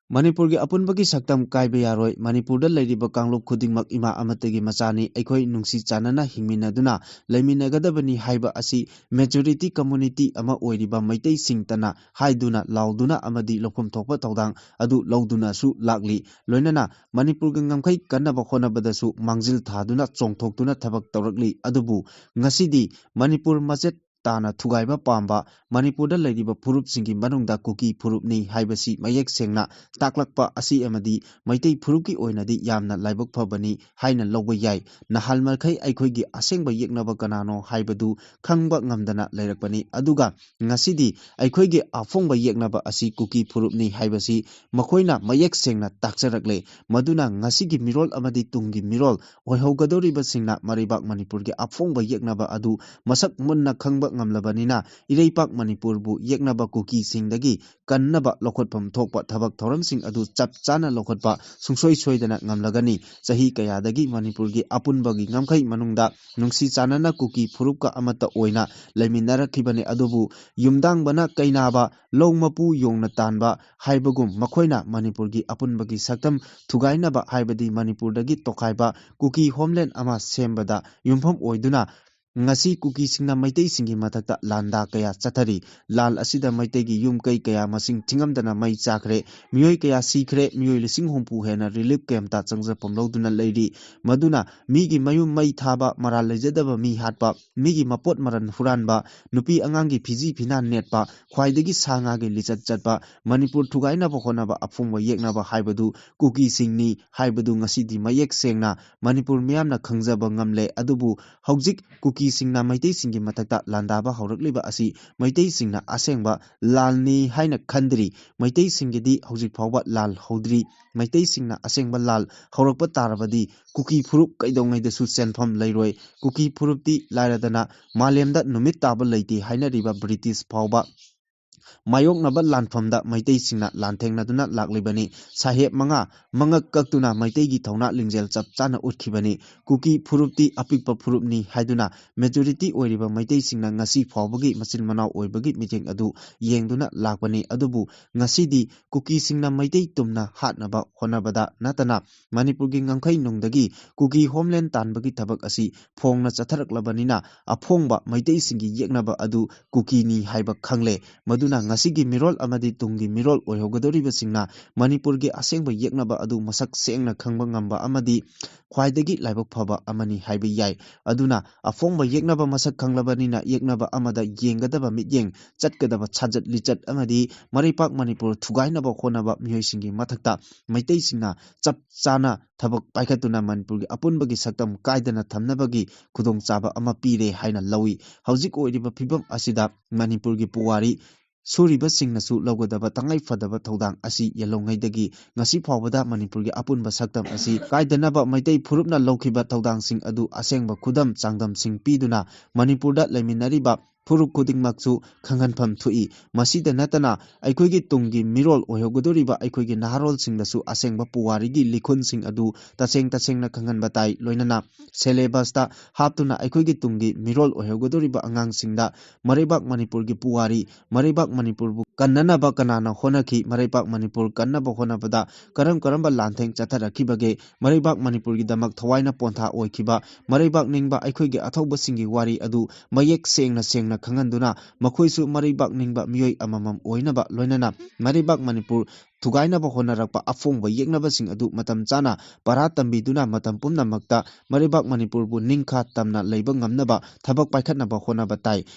ꯃꯅꯤꯄꯨꯔꯒꯤ ꯑꯄꯨꯟꯕꯒꯤ ꯁꯛꯇꯝ ꯀꯥꯏꯕ ꯌꯥꯔꯣꯏ꯫ ꯃꯅꯤꯄꯨꯔꯗ ꯂꯩꯔꯤꯕ ꯀꯥꯡꯂꯨꯞ ꯈꯨꯗꯤꯡꯃꯛ ꯏꯃꯥ ꯑꯃꯠꯇꯒꯤ ꯃꯆꯥꯅꯤ꯫ ꯑꯩꯈꯣꯏ ꯅꯨꯡꯁꯤ ꯆꯥꯟꯅꯅ ꯍꯤꯡꯃꯤꯟꯅꯗꯨꯅ ꯂꯩꯃꯤꯟꯅꯒꯗꯕꯅꯤ ꯍꯥꯏꯕ ꯑꯁꯤ ꯃꯦꯖꯣꯔꯤꯇꯤ ꯀꯝꯃꯨꯅꯤꯇꯤ ꯑꯃ ꯑꯣꯏꯔꯤꯕ ꯃꯩꯇꯩꯁꯤꯡꯇꯅ ꯍꯥꯏꯗꯨꯅ, ꯂꯥꯎꯗꯨꯅ ꯑꯃꯗꯤ ꯂꯧꯐꯝ ꯊꯣꯛꯄ ꯊꯧꯗꯥꯡ ꯑꯗꯨ ꯂꯧꯗꯨꯅꯁꯨ ꯂꯥꯛꯂꯤ꯫ ꯂꯣꯏꯅꯅ ꯃꯅꯤꯄꯨꯔꯒꯤ ꯉꯝꯈꯩ ꯀꯟꯅꯕ ꯍꯣꯠꯅꯕꯗꯁꯨ ꯃꯥꯡꯖꯤꯜ ꯊꯥꯗꯨꯅ ꯆꯣꯡꯊꯣꯛꯇꯨꯅ ꯊꯕꯛ ꯇꯧꯔꯛꯂꯤ꯫ ꯑꯗꯨꯕꯨ ꯉꯁꯤꯗꯤ ꯃꯅꯤꯄꯨꯔ ꯃꯆꯦꯠ ꯇꯥꯅ ꯊꯨꯒꯥꯏꯕ ꯄꯥꯝꯕ ꯃꯅꯤꯄꯨꯔꯗ ꯂꯩꯔꯤꯕ ꯐꯨꯔꯨꯞꯁꯤꯡꯒꯤ ꯃꯅꯨꯡꯗ ꯀꯨꯀꯤ ꯐꯨꯔꯨꯞꯅꯤ ꯍꯥꯏꯕꯁꯤ ꯃꯌꯦꯛ ꯁꯦꯡꯅ ꯇꯥꯛꯂꯛꯄ ꯑꯁꯤ ꯑꯃꯗꯤ ꯃꯩꯇꯩ ꯐꯨꯔꯨꯞꯀꯤ ꯑꯣꯏꯅꯗꯤ ꯌꯥꯝꯅ ꯂꯥꯏꯕꯛ ꯐꯕꯅꯤ ꯍꯥꯏꯅ ꯂꯧꯕ ꯌꯥꯏ꯫ ꯅꯍꯥꯟ ꯃꯈꯩ ꯑꯩꯈꯣꯏꯒꯤ ꯑꯁꯦꯡꯕ ꯌꯦꯛꯅꯕ ꯀꯅꯥꯅꯣ ꯍꯥꯏꯕꯗꯨ ꯈꯪꯕ ꯉꯝꯗꯅ ꯂꯩꯔꯛꯄꯅꯤ꯫ ꯑꯗꯨꯒ ꯉꯁꯤꯗꯤ ꯑꯩꯈꯣꯏꯒꯤ ꯑꯐꯣꯡꯕ ꯌꯦꯛꯅꯕ ꯑꯁꯤ ꯀꯨꯀꯤ ꯐꯨꯔꯨꯞꯅꯤ ꯍꯥꯏꯕꯁꯤ ꯃꯈꯣꯏꯅ ꯃꯌꯦꯛ ꯁꯦꯡꯅ ꯇꯥꯛꯆꯔꯛꯂꯦ꯫ ꯃꯗꯨꯅ ꯉꯁꯤꯒꯤ ꯃꯤꯔꯣꯜ ꯑꯃꯗꯤ ꯇꯨꯡꯒꯤ ꯃꯤꯔꯣꯜ ꯑꯣꯏꯍꯧꯒꯗꯧꯔꯤꯕꯁꯤꯡꯅ ꯃꯔꯩꯕꯥꯛ ꯃꯅꯤꯄꯨꯔꯒꯤ ꯑꯐꯣꯡꯕ ꯌꯦꯛꯅꯕ ꯑꯗꯨ ꯃꯁꯛ ꯃꯨꯟꯅ ꯈꯪꯕ ꯉꯝꯂꯕꯅꯤꯅ, ꯏꯔꯩꯄꯥꯛ ꯃꯅꯤꯄꯨꯔꯕꯨ ꯌꯦꯛꯅꯕ ꯀꯨꯀꯤꯁꯤꯡꯗꯒꯤ ꯀꯟꯅꯕ ꯂꯧꯈꯠꯐꯝ ꯊꯣꯛꯄ ꯊꯕꯛ ꯊꯧꯔꯝꯁꯤꯡ ꯑꯗꯨ ꯆꯞ ꯆꯥꯅ ꯂꯧꯈꯠꯄ ꯁꯨꯡꯁꯣꯏ ꯁꯣꯏꯗꯅ ꯉꯝꯂꯒꯅꯤ꯫ ꯆꯍꯤ ꯀꯌꯥꯗꯒꯤ ꯃꯅꯤꯄꯨꯔꯒꯤ ꯑꯄꯨꯟꯕꯒꯤ ꯉꯝꯈꯩ ꯃꯅꯨꯡꯗ ꯅꯨꯡꯁꯤ ꯆꯥꯟꯅꯅ ꯀꯨꯀꯤ ꯐꯨꯔꯨꯞꯀ ꯑꯃꯠꯇ ꯑꯣꯏꯅ ꯂꯩꯃꯤꯟꯅꯔꯛꯈꯤꯕꯅꯤ꯫ ꯑꯗꯨꯕꯨ ꯌꯨꯝꯗꯥꯡꯕꯅ ꯀꯩꯅꯥꯕ, ꯂꯧ ꯃꯄꯨ ꯌꯣꯡꯅ ꯇꯥꯟꯕ ꯍꯥꯏꯕꯒꯨꯝ ꯃꯈꯣꯏꯅ ꯃꯅꯤꯄꯨꯔꯒꯤ ꯑꯄꯨꯟꯕꯒꯤ ꯁꯛꯇꯝ ꯊꯨꯒꯥꯏꯅꯕ ꯍꯥꯏꯕꯗꯤ ꯃꯅꯤꯄꯨꯔꯗꯒꯤ ꯇꯣꯈꯥꯏꯕ ꯀꯨꯀꯤ ꯍꯣꯝꯂꯦꯟ ꯑꯃ ꯁꯦꯝꯕꯗ ꯌꯨꯝꯐꯝ ꯑꯣꯏꯗꯨꯅ ꯉꯁꯤ ꯀꯨꯀꯤꯁꯤꯡꯅ ꯃꯩꯇꯩꯁꯤꯡꯒꯤ ꯃꯊꯛꯇ ꯂꯥꯟꯗꯥ ꯀꯌꯥ ꯆꯠꯊꯔꯤ꯫ ꯂꯥꯟ ꯑꯁꯤꯗ ꯃꯩꯇꯩꯒꯤ ꯌꯨꯝ ꯀꯩ ꯀꯌꯥ ꯃꯁꯤꯡ ꯊꯤꯉꯝꯗꯅ ꯃꯩ ꯆꯥꯈ꯭ꯔꯦ꯫ ꯃꯤꯑꯣꯏ ꯀꯌꯥ ꯁꯤꯈ꯭ꯔꯦ꯫ ꯃꯤꯑꯣꯏ ꯂꯤꯁꯤꯡ ꯍꯨꯝꯐꯨ ꯍꯦꯟꯅ ꯔꯤꯂꯤꯐ ꯀꯦꯝꯞꯇ ꯆꯪꯖꯐꯝ ꯂꯧꯗꯨꯅ ꯂꯩꯔꯤ꯫ ꯃꯗꯨꯅ ꯃꯤꯒꯤ ꯃꯌꯨꯝ ꯃꯩ ꯊꯥꯕ, ꯃꯔꯥꯜ ꯂꯩꯖꯗꯕ ꯃꯤ ꯍꯥꯠꯄ, ꯃꯤꯒꯤ ꯃꯄꯣꯠ ꯃꯔꯜ ꯍꯨꯔꯥꯟꯕ, ꯅꯨꯄꯤ ꯑꯉꯥꯡꯒꯤ ꯐꯤꯖꯤ ꯐꯤꯅꯥ ꯅꯦꯠꯄ, ꯈ꯭ꯋꯥꯏꯗꯒꯤ ꯁꯥ ꯉꯥꯒꯤ ꯂꯤꯆꯠ ꯆꯠꯄ, ꯃꯅꯤꯄꯨꯔ ꯊꯨꯒꯥꯏꯅꯕ ꯍꯣꯠꯅꯕ ꯑꯐꯣꯡꯕ ꯌꯦꯛꯅꯕ ꯍꯥꯏꯕꯗꯨ ꯀꯨꯀꯤꯁꯤꯡꯅꯤ ꯍꯥꯏꯕꯗꯨ ꯉꯁꯤꯗꯤ ꯃꯌꯦꯛ ꯁꯦꯡꯅ ꯃꯅꯤꯄꯨꯔ ꯃꯤꯌꯥꯝꯅ ꯈꯪꯖꯕ ꯉꯝꯂꯦ꯫ ꯑꯗꯨꯕꯨ ꯍꯧꯖꯤꯛ ꯀꯨꯀꯤꯁꯤꯡꯅ ꯃꯩꯇꯩꯁꯤꯡꯒꯤ ꯃꯊꯛꯇ ꯂꯥꯟꯗꯥꯕ ꯍꯧꯔꯛꯂꯤꯕ ꯑꯁꯤ ꯃꯩꯇꯩꯁꯤꯡꯅ ꯑꯁꯦꯡꯕ ꯂꯥꯜꯅꯤ ꯍꯥꯏꯅ ꯈꯟꯗ꯭ꯔꯤ꯫ ꯃꯩꯇꯩꯁꯤꯡꯒꯤꯗꯤ ꯍꯧꯖꯤꯛ ꯐꯥꯎꯕ ꯂꯥꯜ ꯍꯧꯗ꯭ꯔꯤ꯫ ꯃꯩꯇꯩꯁꯤꯡꯅ ꯑꯁꯦꯡꯕ ꯂꯥꯜ ꯍꯧꯔꯛꯄ ꯇꯥꯔꯕꯗꯤ ꯀꯨꯀꯤ ꯐꯨꯔꯨꯞ ꯀꯩꯗꯧꯉꯩꯗꯁꯨ ꯆꯦꯟꯐꯝ ꯂꯩꯔꯣꯏ꯫ ꯀꯨꯀꯤ ꯐꯨꯔꯨꯞꯇꯤ ꯂꯥꯏꯔꯗꯅ ꯃꯥꯂꯦꯝꯗ ꯅꯨꯃꯤꯠ ꯇꯥꯕ ꯂꯩꯇꯦ ꯍꯥꯏꯅꯔꯤꯕ ꯕ꯭ꯔꯤꯇꯤꯁ ꯐꯥꯎꯕ ꯃꯥꯌꯣꯛꯅꯕ ꯂꯥꯟꯐꯝꯗ ꯃꯩꯇꯩꯁꯤꯡꯅ ꯂꯥꯟꯊꯦꯡꯅꯗꯨꯅ ꯂꯥꯛꯂꯤꯕꯅꯤ꯫ ꯁꯥꯍꯦꯕ ꯃꯉꯥ ꯃꯉꯛ ꯀꯛꯇꯨꯅ ꯃꯩꯇꯩꯒꯤ ꯊꯧꯅꯥ ꯂꯤꯡꯖꯦꯜ ꯆꯞ ꯆꯥꯅ ꯎꯠꯈꯤꯕꯅꯤ꯫ ꯀꯨꯀꯤ ꯐꯨꯔꯨꯞꯇꯤ ꯑꯄꯤꯛꯄ ꯐꯨꯔꯨꯞꯅꯤ ꯍꯥꯏꯗꯨꯅ ꯃꯦꯖꯣꯔꯤꯇꯤ ꯑꯣꯏꯔꯤꯕ ꯃꯩꯇꯩꯁꯤꯡꯅ ꯉꯁꯤ ꯐꯥꯎꯕꯒꯤ ꯃꯆꯤꯟ ꯃꯅꯥꯎ ꯑꯣꯏꯕꯒꯤ ꯃꯤꯠꯌꯦꯡ ꯑꯗꯨ ꯌꯦꯡꯗꯨꯅ ꯂꯥꯛꯄꯅꯤ꯫ ꯑꯗꯨꯕꯨ ꯉꯁꯤꯗꯤ ꯀꯨꯀꯤꯁꯤꯡꯅ ꯃꯩꯇꯩ ꯇꯨꯝꯅ ꯍꯥꯠꯅꯕ ꯍꯣꯠꯅꯕꯗ ꯅꯠꯇꯅ ꯃꯅꯤꯄꯨꯔꯒꯤ ꯉꯝꯈꯩ ꯅꯨꯡꯗꯒꯤ ꯀꯨꯀꯤ ꯍꯣꯝꯂꯦꯟ ꯇꯥꯟꯕꯒꯤ ꯊꯕꯛ ꯑꯁꯤ ꯐꯣꯡꯅ ꯆꯠꯊꯔꯛꯂꯕꯅꯤꯅ ꯑꯐꯣꯡꯕ ꯃꯩꯇꯩꯁꯤꯡꯒꯤ ꯌꯦꯛꯅꯕ ꯑꯗꯨ ꯀꯨꯀꯤꯅꯤ ꯍꯥꯏꯕ ꯈꯪꯂꯦ꯫ ꯃꯗꯨꯅ ꯉꯁꯤꯒꯤ ꯃꯤꯔꯣꯜ ꯑꯃꯗꯤ ꯇꯨꯡꯒꯤ ꯃꯤꯔꯣꯜ ꯑꯣꯏꯍꯧꯒꯗꯧꯔꯤꯕꯁꯤꯡꯅ ꯃꯅꯤꯄꯨꯔꯒꯤ ꯑꯁꯦꯡꯕ ꯌꯦꯛꯅꯕ ꯑꯗꯨ ꯃꯁꯛ ꯁꯦꯡꯅ ꯈꯪꯕ ꯉꯝꯕ ꯑꯃꯗꯤ ꯈ꯭ꯋꯥꯏꯗꯒꯤ ꯂꯥꯏꯕꯛ ꯐꯕ ꯑꯃꯅꯤ ꯍꯥꯏꯕ ꯌꯥꯏ꯫ ꯑꯗꯨꯅ ꯑꯐꯣꯡꯕ ꯌꯦꯛꯅꯕ ꯃꯁꯛ ꯈꯪꯂꯕꯅꯤꯅ ꯌꯦꯛꯅꯕ ꯑꯃꯗ ꯌꯦꯡꯒꯗꯕ ꯃꯤꯠꯌꯦꯡ, ꯆꯠꯀꯗꯕ ꯁꯥꯖꯠ ꯂꯤꯆꯠ ꯑꯃꯗꯤ ꯃꯔꯩꯄꯥꯛ ꯃꯅꯤꯄꯨꯔ ꯊꯨꯒꯥꯏꯅꯕ ꯍꯣꯠꯅꯕ ꯃꯤꯑꯣꯏꯁꯤꯡꯒꯤ ꯃꯊꯛꯇ ꯃꯩꯇꯩꯁꯤꯡꯅ ꯆꯞ ꯆꯥꯅ ꯊꯕꯛ ꯄꯥꯏꯈꯠꯇꯨꯅ ꯃꯅꯤꯄꯨꯔꯒꯤ ꯑꯄꯨꯟꯕꯒꯤ ꯁꯛꯇꯝ ꯀꯥꯏꯗꯅ ꯊꯝꯅꯕꯒꯤ ꯈꯨꯗꯣꯡꯆꯥꯕ ꯑꯃ ꯄꯤꯔꯦ ꯍꯥꯏꯅ ꯂꯧꯏ꯫ ꯍꯧꯖꯤꯛ ꯑꯣꯏꯔꯤꯕ ꯐꯤꯕꯝ ꯑꯁꯤꯗ ꯃꯅꯤꯄꯨꯔꯒꯤ ꯄꯨꯋꯥꯔꯤ ꯁꯨꯔꯤꯕꯁꯤꯡꯅꯁꯨ ꯂꯧꯒꯗꯕ ꯇꯉꯥꯏ ꯐꯗꯕ ꯊꯧꯗꯥꯡ ꯑꯁꯤ ꯌꯦꯜꯍꯧꯉꯩꯗꯒꯤ ꯉꯁꯤ ꯐꯥꯎꯕꯗ ꯃꯅꯤꯄꯨꯔꯒꯤ ꯑꯄꯨꯟꯕ ꯁꯛꯇꯝ ꯑꯁꯤ ꯀꯥꯏꯗꯅꯕ ꯃꯩꯇꯩ ꯐꯨꯔꯨꯞꯅ ꯂꯧꯈꯤꯕ ꯊꯧꯗꯥꯡꯁꯤꯡ ꯑꯗꯨ ꯑꯁꯦꯡꯕ ꯈꯨꯗꯝ ꯆꯥꯡꯗꯝꯁꯤꯡ ꯄꯤꯗꯨꯅ ꯃꯅꯤꯄꯨꯔꯗ ꯂꯩꯃꯤꯟꯅꯔꯤꯕ ꯐꯨꯔꯨꯞ ꯈꯨꯗꯤꯡꯃꯛꯁꯨ ꯈꯪꯍꯟꯐꯝ ꯊꯣꯛꯏ꯫ ꯃꯁꯤꯗ ꯅꯠꯇꯅ ꯑꯩꯈꯣꯏꯒꯤ ꯇꯨꯡꯒꯤ ꯃꯤꯔꯣꯜ ꯑꯣꯏꯍꯧꯒꯗꯧꯔꯤꯕ ꯑꯩꯈꯣꯏꯒꯤ ꯅꯍꯥꯔꯣꯜꯁꯤꯡꯗꯁꯨ ꯑꯁꯦꯡꯕ ꯄꯨꯋꯥꯔꯤꯒꯤ ꯂꯤꯈꯨꯟꯁꯤꯡ ꯑꯗꯨ ꯇꯁꯦꯡ ꯇꯁꯦꯡꯅ ꯈꯪꯍꯟꯕ ꯇꯥꯏ꯫ ꯂꯣꯏꯅꯅ ꯁꯦꯂꯦꯕꯁꯇ ꯍꯥꯞꯇꯨꯅ ꯑꯩꯈꯣꯏꯒꯤ ꯇꯨꯡꯒꯤ ꯃꯤꯔꯣꯜ ꯑꯣꯏꯍꯧꯒꯗꯧꯔꯤꯕ ꯑꯉꯥꯡꯁꯤꯡꯗ ꯃꯔꯩꯕꯥꯛ ꯃꯅꯤꯄꯨꯔꯒꯤ ꯄꯨꯋꯥꯔꯤ, ꯃꯔꯩꯕꯥꯛ ꯃꯅꯤꯄꯨꯔꯕꯨ ꯀꯟꯅꯅꯕ ꯀꯅꯥꯅ ꯍꯣꯠꯅꯈꯤ, ꯃꯔꯩꯕꯥꯛ ꯃꯅꯤꯄꯨꯔ ꯀꯟꯅꯕ ꯍꯣꯠꯅꯕꯗ ꯀꯔꯝ ꯀꯔꯝꯕ ꯂꯥꯟꯊꯦꯡ ꯆꯠꯊꯔꯛꯈꯤꯕꯒꯦ, ꯃꯔꯩꯕꯥꯛ ꯃꯅꯤꯄꯨꯔꯒꯤꯗꯃꯛ ꯊꯋꯥꯏꯅ ꯄꯣꯟꯊꯥ ꯑꯣꯏꯈꯤꯕ, ꯃꯔꯩꯕꯥꯛ ꯅꯤꯡꯕ ꯑꯩꯈꯣꯏꯒꯤ ꯑꯊꯧꯕꯁꯤꯡꯒꯤ ꯋꯥꯔꯤ ꯑꯗꯨ ꯃꯌꯦꯛ ꯁꯦꯡꯅ ꯁꯦꯡꯅ ꯈꯪꯍꯟꯗꯨꯅ ꯃꯈꯣꯏꯁꯨ ꯃꯔꯩꯕꯥꯛ ꯅꯤꯡꯕ ꯃꯤꯑꯣꯏ ꯑꯃꯃꯝ ꯑꯣꯏꯅꯕ ꯂꯣꯏꯅꯅ ꯃꯔꯩꯕꯥꯛ ꯃꯅꯤꯄꯨꯔ ꯊꯨꯒꯥꯏꯅꯕ ꯍꯣꯠꯅꯔꯛꯄ ꯑꯐꯣꯡꯕ ꯌꯦꯛꯅꯕꯁꯤꯡ ꯑꯗꯨ ꯃꯇꯝ ꯆꯥꯅ ꯄꯔꯥ ꯇꯝꯕꯤꯗꯨꯅ ꯃꯇꯝ ꯄꯨꯝꯅꯃꯛꯇ ꯃꯔꯩꯕꯥꯛ ꯃꯅꯤꯄꯨꯔꯕꯨ ꯅꯤꯡꯈꯥ ꯇꯝꯅ ꯂꯩꯕ ꯉꯝꯅꯕ ꯊꯕꯛ ꯄꯥꯏꯈꯠꯅꯕ ꯍꯣꯠꯅꯕ ꯇꯥꯏ꯫